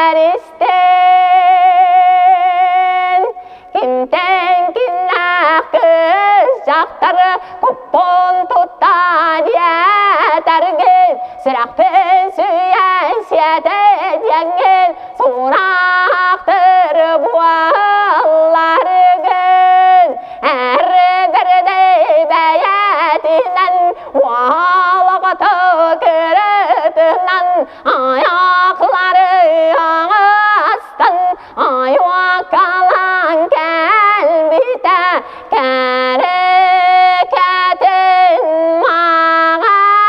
эристэн Кимтэн кимнээх кыыс дьахтары куппун тутта диэтэргин Сүрэхпин сүүйэн сиэтэ диэҥҥин Сураахтыр буолларгын Эр-бэрдэй бэйэтинэн Уолаҕата кырытынан Айахлары аҥастан Айуакалаан кэлбитэ Кэрикэтин маҕайын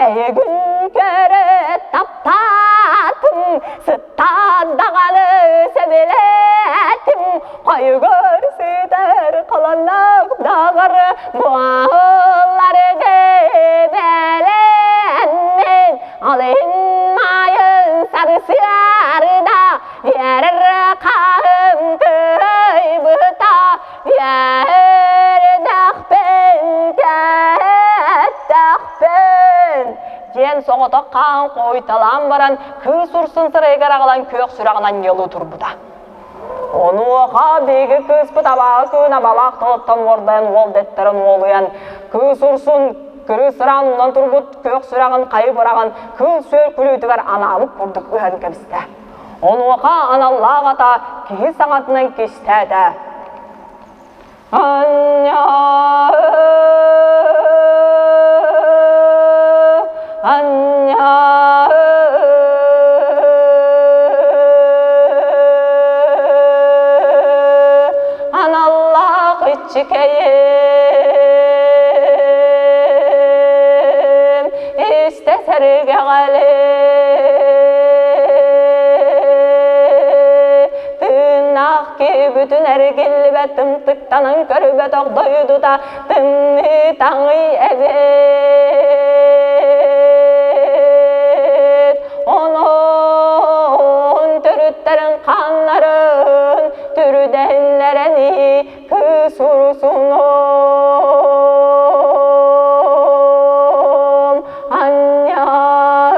Эйигин көрө таптаатым Сыттаан даҕаны сөбүлээтим Хойугар сытар халаннаах даҕар буолларгы бэлэммин Алын майын сарсыарда Үөрэр хаһым кыайбыта Үөрдэхпин кэттэхпин диэн соҕотох хаан хойталаан баран кыыс урсун сырайыгар аҕалан күөх сүрэҕин анньыалыы турбута. Онуоха биһиги кыыспыт абааһы кыын абалаах тылыттан уордайан уол дэттэрэн уолуйан, кыыс урсун кырыыс сыраан уунан турбут күөх сүрэҕин хайы быраҕан кыыл-сүөл күлүүтүгэр анаабыт курдук ыһан кэбистэ. Онуоха аналлаах ата киһи саҥатынан кистээтэ. Анньаа, анньаа, аналлаах иччикэйим, истэ сэргэҕэлим. Тыыннаах киһи бүтүн эргиллибэт тымтыктанан көрбөтөх дойдута тымныы таҥый эбит. Онон төрүттэрин хааннарын түрдэһиннэрэни кыыс урусунум анньаа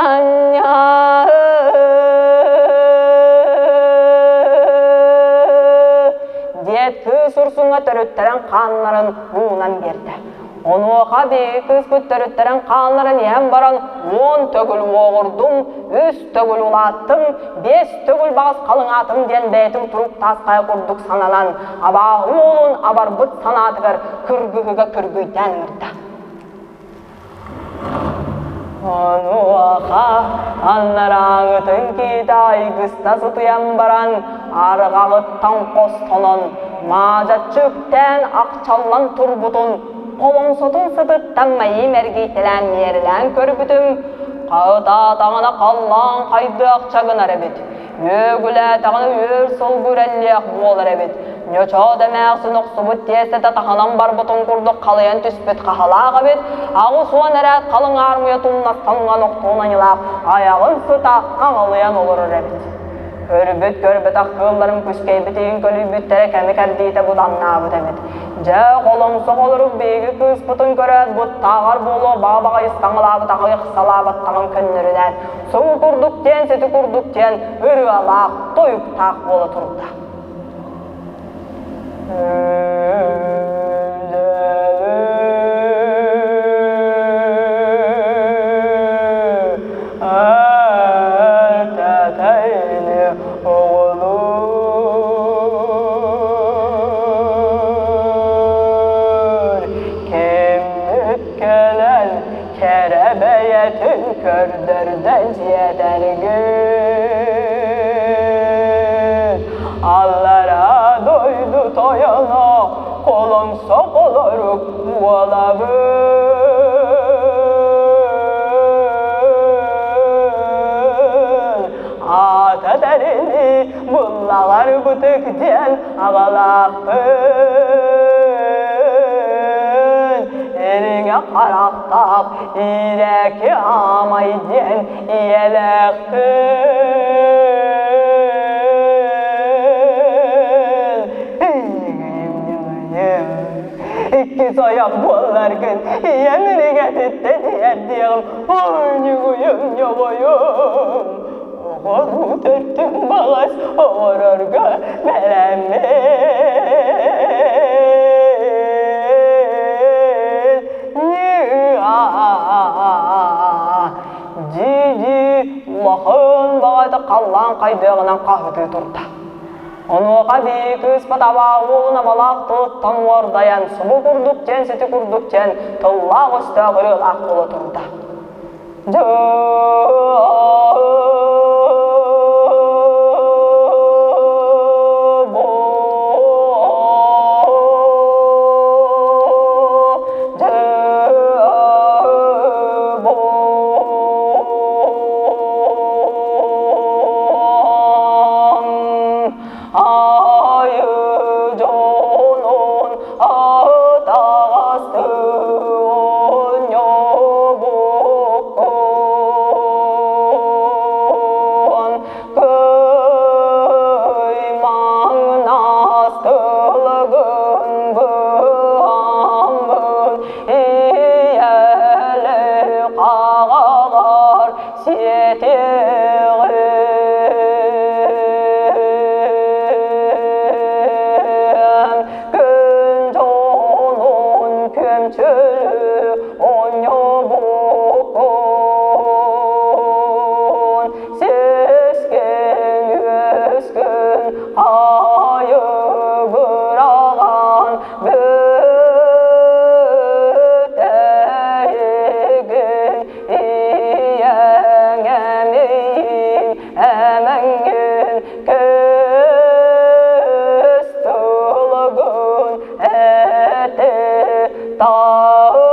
анньаа диэт кыыс урсуҥҥа төрүттэрин хааннарын уунан биэрдэ. Онуоха биһиги кыыспыт төрүттэрин хааннарын иһэн баран 10 төгүл уоҕурдум, үс төгүл улааттым, биэс төгүл баҕас халыҥаатым диэн бэйэтин турук таас хайа курдук сананан, абааһы уолун абарбыт санаатыгар кыргыһыга күргүйдээн ыҥырда. Онуоха анарааҥытын киитэ айгыста сытыйан баран, арҕаҕыттан хостонон, маадьаччы үктээн ахчаллан турбутун, холоҥсотун сытыттан майым эргийтэлээн миэрэлээн көрбүтүм, хаһытаатаҕына халлаан хайдыахча гынар эбит. Үөгүлээтэҕинэ үөр сылгы үрэллиэх буолар эбит. Ньочоот эмээхсин охсубут тиэстэтэ таһынан барбытын курдук халыйан түспүт хаһалаах эбит. 80 эрээт халыҥ аармыйа тумнастаҥҥан охтуун аньылаах айаҕын сыта аҥалыйан олорор эбит. Көрбүт көрбөтөх кыылларым күскэйбитигин көлүйбүттэрэ кэми кэрдиитэ буданнаабыт эбит. Дьэ, холоҥсох олорук биһиги кыыспытын көрөөт буттааҕар буолуо баҕа-баҕа истаҥалаабыт аҕыйах салаабаттаҕын көннөрүнээт, Сыл курдук диэн, сити курдук диэн ырыалаах, тойуктаах буола турда. Ийэтин көрдөрдө дьиэтэргин. Аллараа дойду тойоно холоҥсо холорук буолабын. Аата тэрини буллаҕар бытык диэн аҕалаахпын. Эриҥэ харахтаах иирээки аамай диэн ийэлээхпин. Иккис ойох буолларгын ийэм ириҥэтиттэн иһэрдиэҕим, ньугуйум, ньоҕойум. Оҕолуу төртүн баҕас оҥорорго бэлэммин. Дии-дии улахан баҕайы халлаан хайдыаҕынан хаһытыы турда. Онуоха бии кыыспыт абаа уолун абалаах тылыттан уордайан, субу курдук диэн сити курдук диэн тыллаах-өстөөх ырыалаах буола турда. Айы дьонун атаҕастыы оонньообуккун кыймаҥнас тылгын быаммын ийэли хаҕаҕар сиэтиҕим күн дьонун күөмчүлүү оонньообуккун сискин үөскүн айыгыраҕан бүтэйигин Ийэҥ эмиийин эмэҥҥин көс тылгын эти тардый.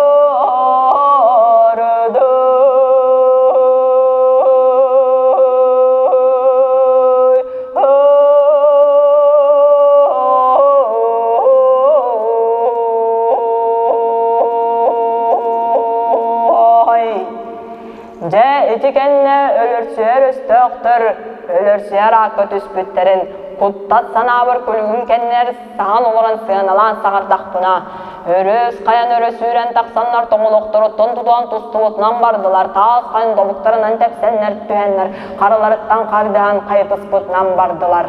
Дьэ, ити кэннэ өлөрсүһэр өстөөхтөр өлөрсүһэр аакка түспүттэрин куттат санаабар күлүгүн кэннигэр саһан олорон сыаналаан саҥардахпына, өрүс хайан өрө сүүрэн тахсаннар тоҥолохторуттан тутан тустубутунан бардылар, таас хайан тобуктарынан тэпсэннэр түһэннэр, харыларыттан хардыһан хайытыспытынан бардылар.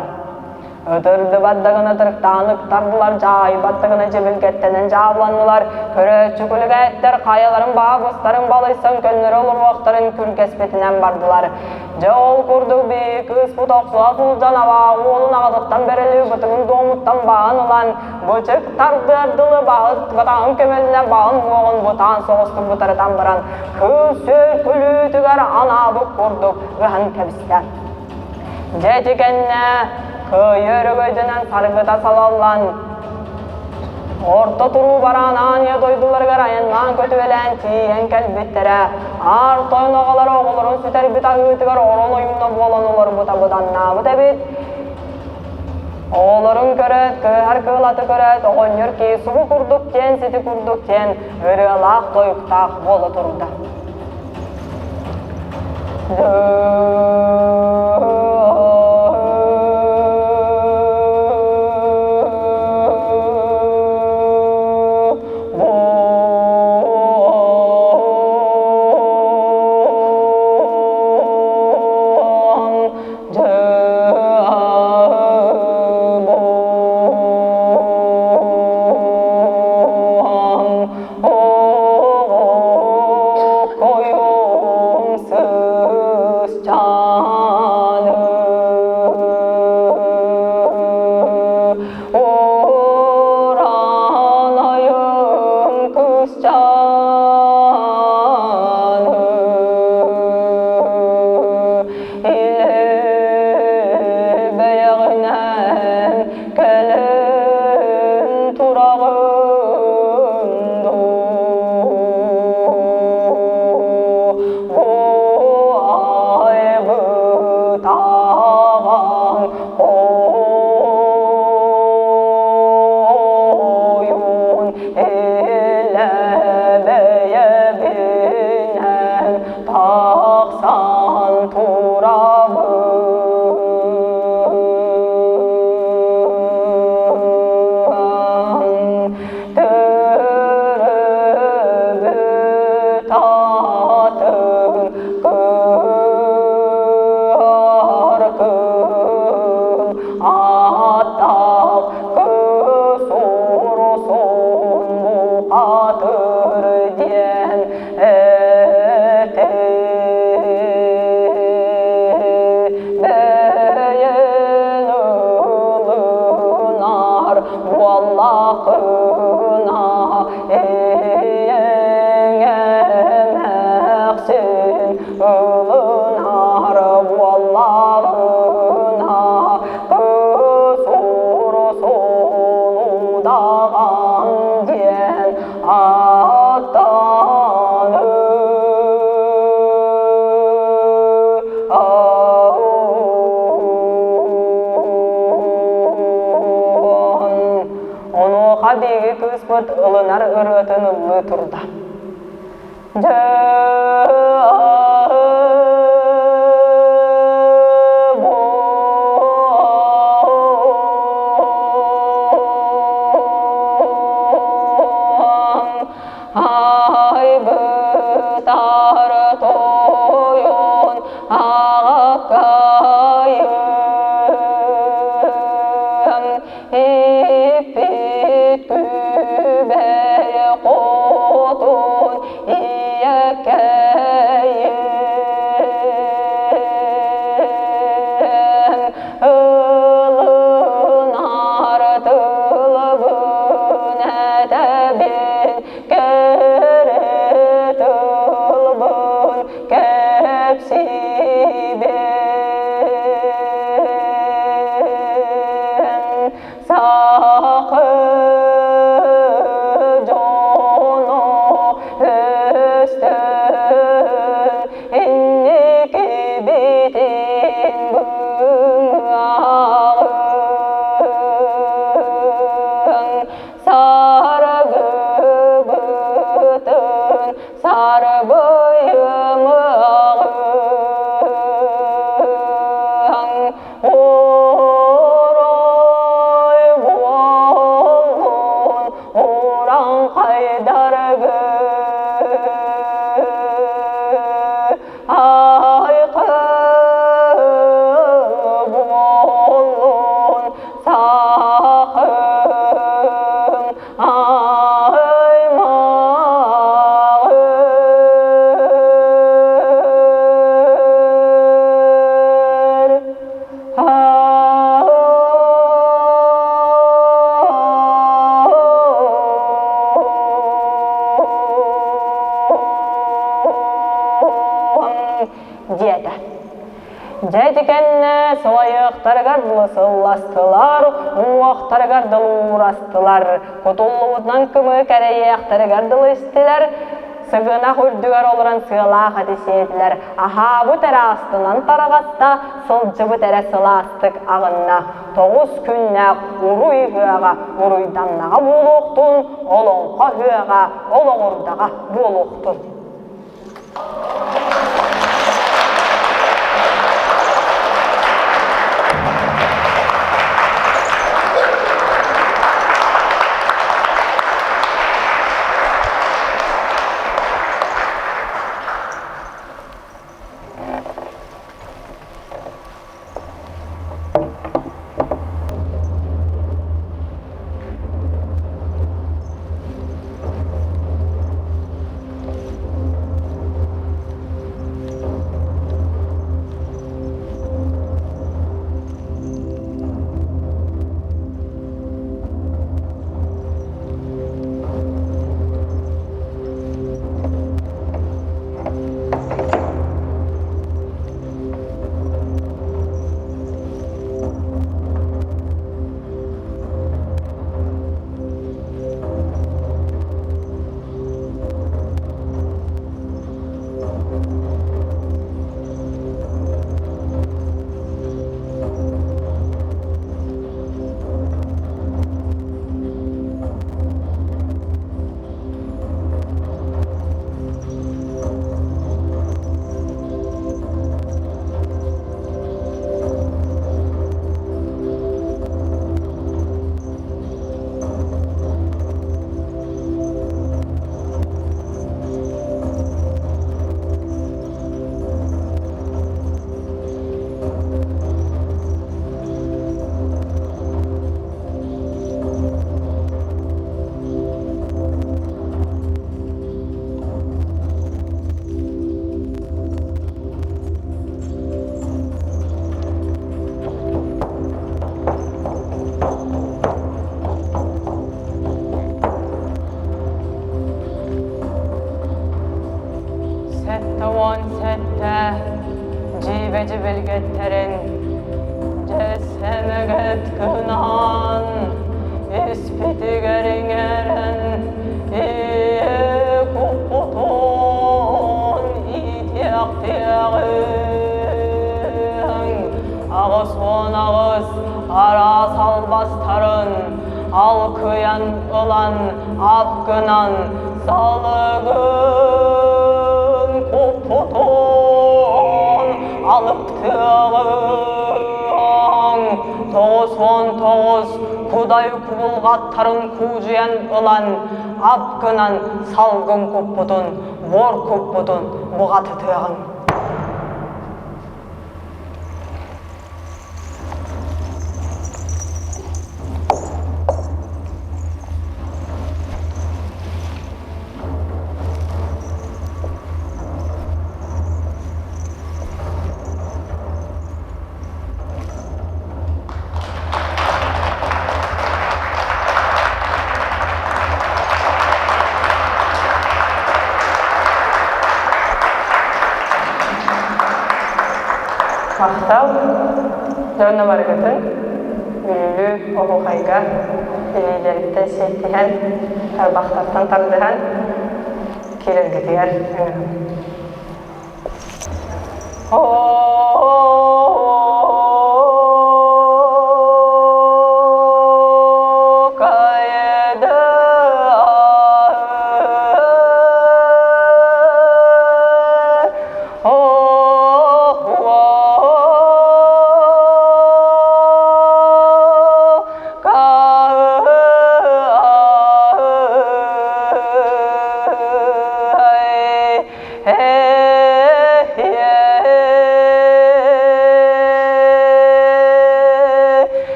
Ытырдыбат да гына тырыктаан ыктардылар, дьаайбат да гына дьибилгэттэнэн дьаабыланнылар, көрөөччү күлүгээттэр хайаларын баабыстарын балыйсан көннөрө олоруохтарын күргэспитинэн бардылар. Дьэ ол курдук бии кыыспыт охсуһа сылдьан абаа уолун аҕатыттан бэрэлии бытыгын дуомуттан баҕан ылан, бычык тардыар дылы баһыт батаҕын көмөлүнэн баҕын уоҕун бытаан соҕустук бытарытан баран, кыыл-сүөл күлүүтүгэр анаабыт курдук ыһан кэбистэ. Дьэ ити кэннэ кыайыы өрөгөйдөнөн саргыта салаллан, орто туруу бараан аан дойдуларыгар айаннаан көтүөлээн тиийэн кэлбиттэрэ. Аар тойон оҕолоро оҕолорун сүтэрбит аһыытыгар орон ойууна буолан олорбута быданнаабыт эбит. Оҕолорун көрөөт, кыыһар кыыл аты көрөөт, оҕонньор киһи субу курдук диэн сити курдук диэн ырыалаах-тойуктаах буола турда. Уранайым кысчаны. кыыспыт ылынар ырыатын ыллыы турда. Айбытар тойон аҕакайым Иппит күбэй хотун ийэкэйим Ылынар тылбын этэбин кэрэ тылбын кэпсиибин Сахы дьоно өстөн инникибитин быҥаҕын саргыбытын сарбыйымыаҕыҥ Орой буоллун урааҥхайдаргы Айкы буоллун сахым Диэтэ. Дьэ ити кэннэ сылайыахтарыгар дылы сылластылар, уҥуохтарыгар дылы уурастылар, кутуллубутунан кымыы кэрэйиэхтэригэр дылы истилэр, сыгынах үрдүгэр олорон сыалаах эти сиэтилэр, аһаабыт эрэ астынан тарҕаста, сылдьыбыт эрэ сылаастык аҕынна. Тоҕус күннээх уруй ыһыаҕа уруйданнаҕа буолуохтун, олоҥхо ыһыаҕа олоҕурдаҕа буолуохтун. 77 дьиибэ дьибилгэттэрин дьэсэмэгэт гынан испитигэр иҥэрэн ийэ куппутун иитиэхтиэҕиҥ 88 араас албастарын алкыйан ылан. ап гынан салгын куппутун алыптыаҕыҥ 99 кудай кубулҕаттарын куудьуйан ылан ап гынан салгын куппутун, буор куппутун буҕатытыаҕыҥ. Махтал дьонно барыгытын Бүлүү оһуохайга илиилэриттэн сиэттиһэн, тарбахтартан тардыһан киирэргитигэр ыҥырабын.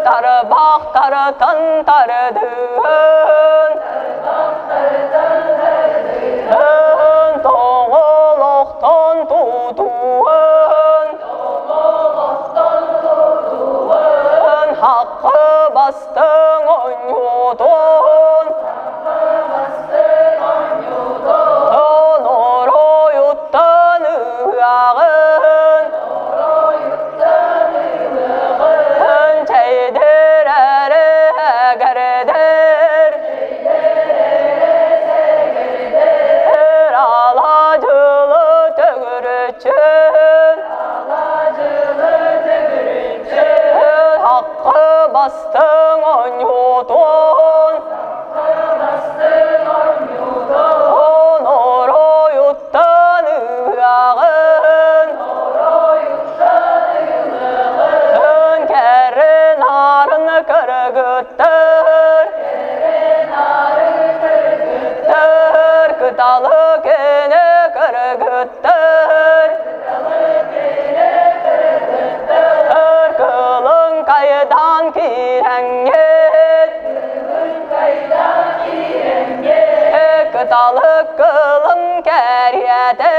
Тарбахтартан тардыһын Тоҕолохтон тутуһун Хаккы бастыҥ оонньуутун Тоноруйуттан ыаҕын Чэйдирэрэ-гэрдэр Алаадьылы төгүрүччүн Хаккы бастыҥ оонньуутун Оноруйуттан ыаҕын Кэрин арын кыргыттар Кыталы кини кыргыттар Кылын кайдан киирэҥҥит Кыталык кылын кэриэтэ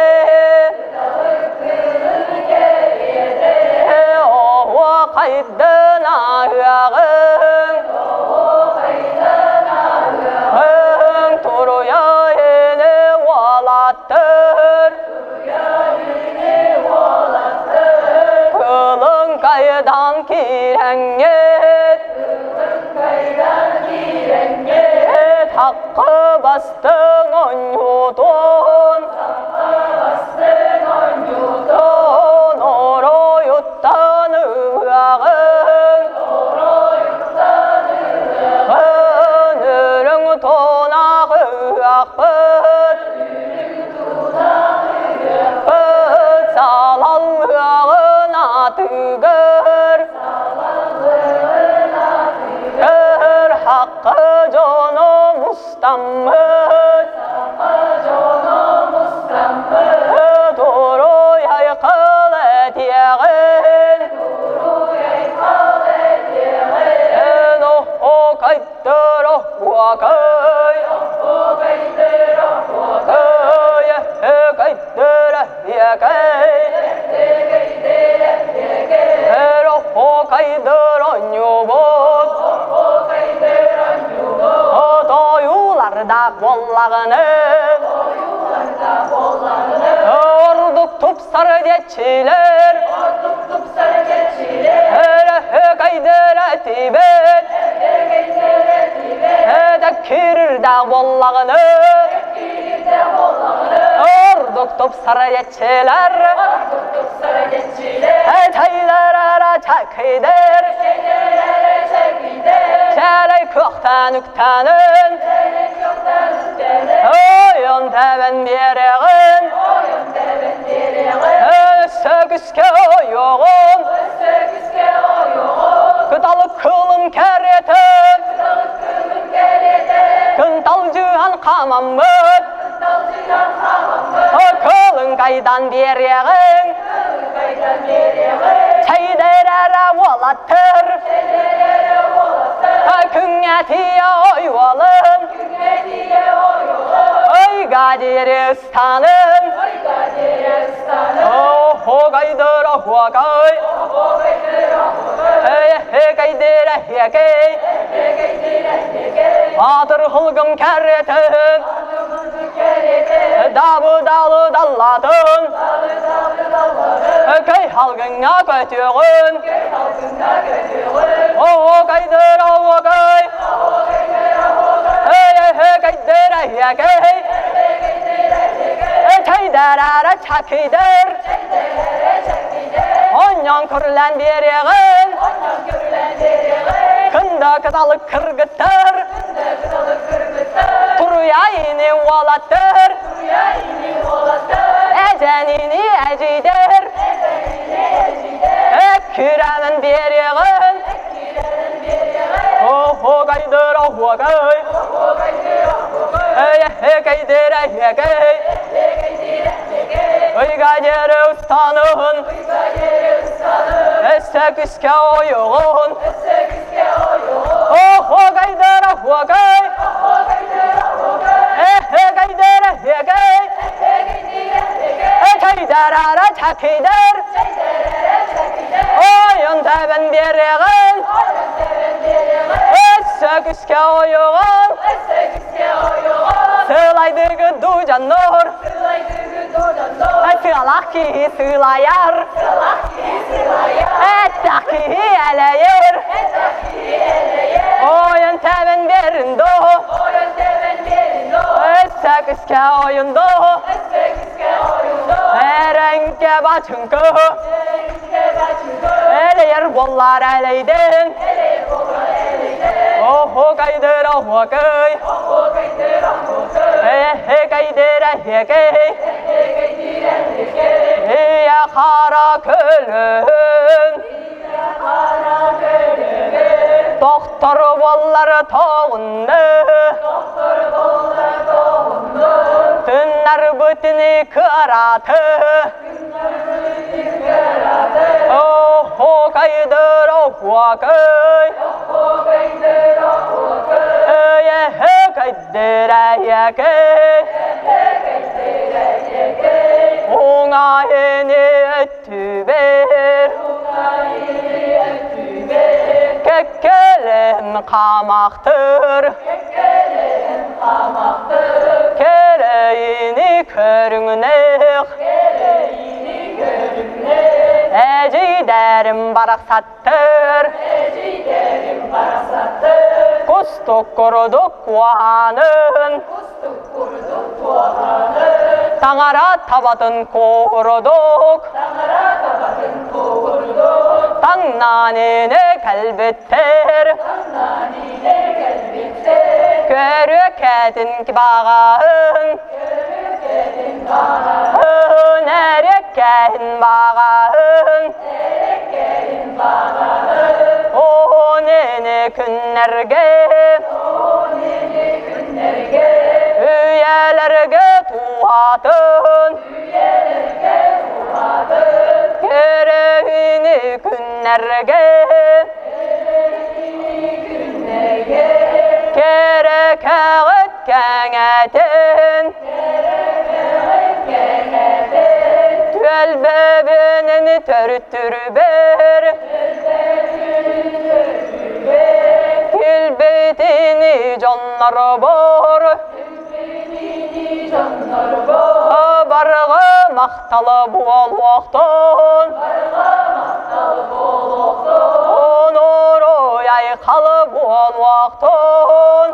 Оһуохайдын аһыаҕыҥ Туруйа ини уолаттыр Кылын кайдан киирэҥҥит Хаккы бастыҥ оонньуутун Оройуттан ыаҕын Үрүҥ тунаах ыахпыт Салаллыаҕын атыгыр Хаккы дьоно мустаммыт Туруй айқыл этиэҕин. оһуокай Тойуулардаах буоллаҕына Ордук тупсар диэччилэр Өрөһөкөйдөрө тибет Кирирдээх буоллаҕына Ордук тупсар диэччилэр Чайларара чакыйдыр Чэлэй көхтөн үктэнин Ойон тэбэн биэрэҕин Өссө күскэ ойоҕун Кыталык кылым кэриэтин Кынталдьыһан хаамаммыт Кылыҥ кайдан биэриэҕиҥ Чэйдэрэрэ уолаттар Күҥҥэ тиийэ ойуолун Ойга диэри ыстанын Оһуокайдыр оһуокай Эһэкэйдир эһэкэй Аатыр хылгым кэрэтин Дабы-далы даллатын Көй халгыҥҥа көтүөҕүн Оһуокайдыр оһуокай Эһэкэйдир эһэкэй Чэйдэрэрэ чакыйдыр Онньон күрлэн биэриэҕин Кында кыталык кыргыттар Туруйа ини уолаттар Эдьэнини эдьиийдэр Эккирээн биэриэҕин Оһуокайдыр оһуокай Эйэһэкэйдир эйэкэй Ыйга диэри устаныһын Өссө күскэ ойоҕун Оһуокайдыр оһуокай Эһэкэйдир эһэкэй Чэйдэрэрэ чэкийдэр Ойон тэбэн биэриэҕин Өссө күскэ ойоҕун Сылайдыгыт дуу дьоннор Сыалаах киһи сылайар Эттээх киһи элэйэр Ойон тэбэн биэрин доо Өссө күскэ ойун доо Эрэҥкэ бачыҥкы Элэйэр буоллар элэйдин Оһуокайдыр оһуокай Эһэкэйдир эһэкэй Ийэ хара көлөһүн Тохтор буоллар тоҕунну Тыннарбытыны кыарааты Оһуокайдыр оһуокай Эйэһэкэйдир эйэкэй Уҥа-ини өттүбэр Кэккэлэн хаамахтыр Кэрэйини көрүҥнэх Эдьиийдэрим барахсаттар Кустук курдук куһаанын Таҥара табатын курдук Таҥнаанины кэлбиттэр Көрүкэтин баҕаһын Эрэккэһин баҕаһын Онини күннэргэ Үйэлэргэ туһатын Көрөһүнү күннэргэ Кэрэ кэҥэтин Түөлбэбинин төрүттүрбэр Килбитини дьоннорбор Барҕа махтала буолуохтун Онуруй айхал буолуохтун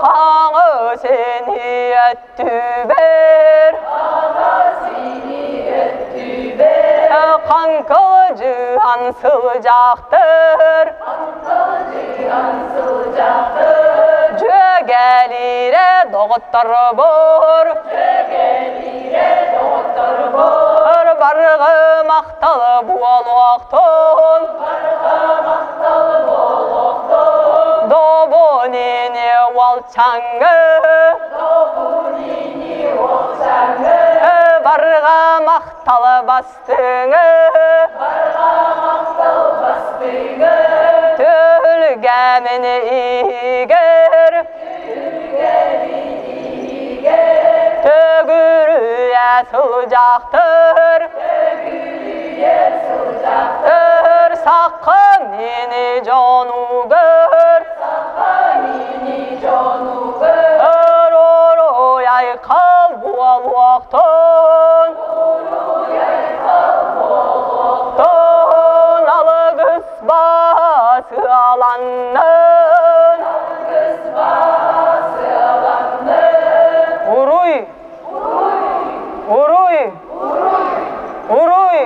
Хаҥы сини өттүбэр Хаҥкылдьыан сылдьахтыр Дьүөгэлиирэ доҕотторбор Барҕа махтал буолуохтун Добунини уолчаҥҥы Барҕа махтал бастыҥы Түлгэмин иһигэр Төгүрүйэ сылдьахтыр Өр саххан ини дьонугар Өр оруй айхал буолуохтун Тон алгыс басыаланнын Уруй! Уруй! Уруй!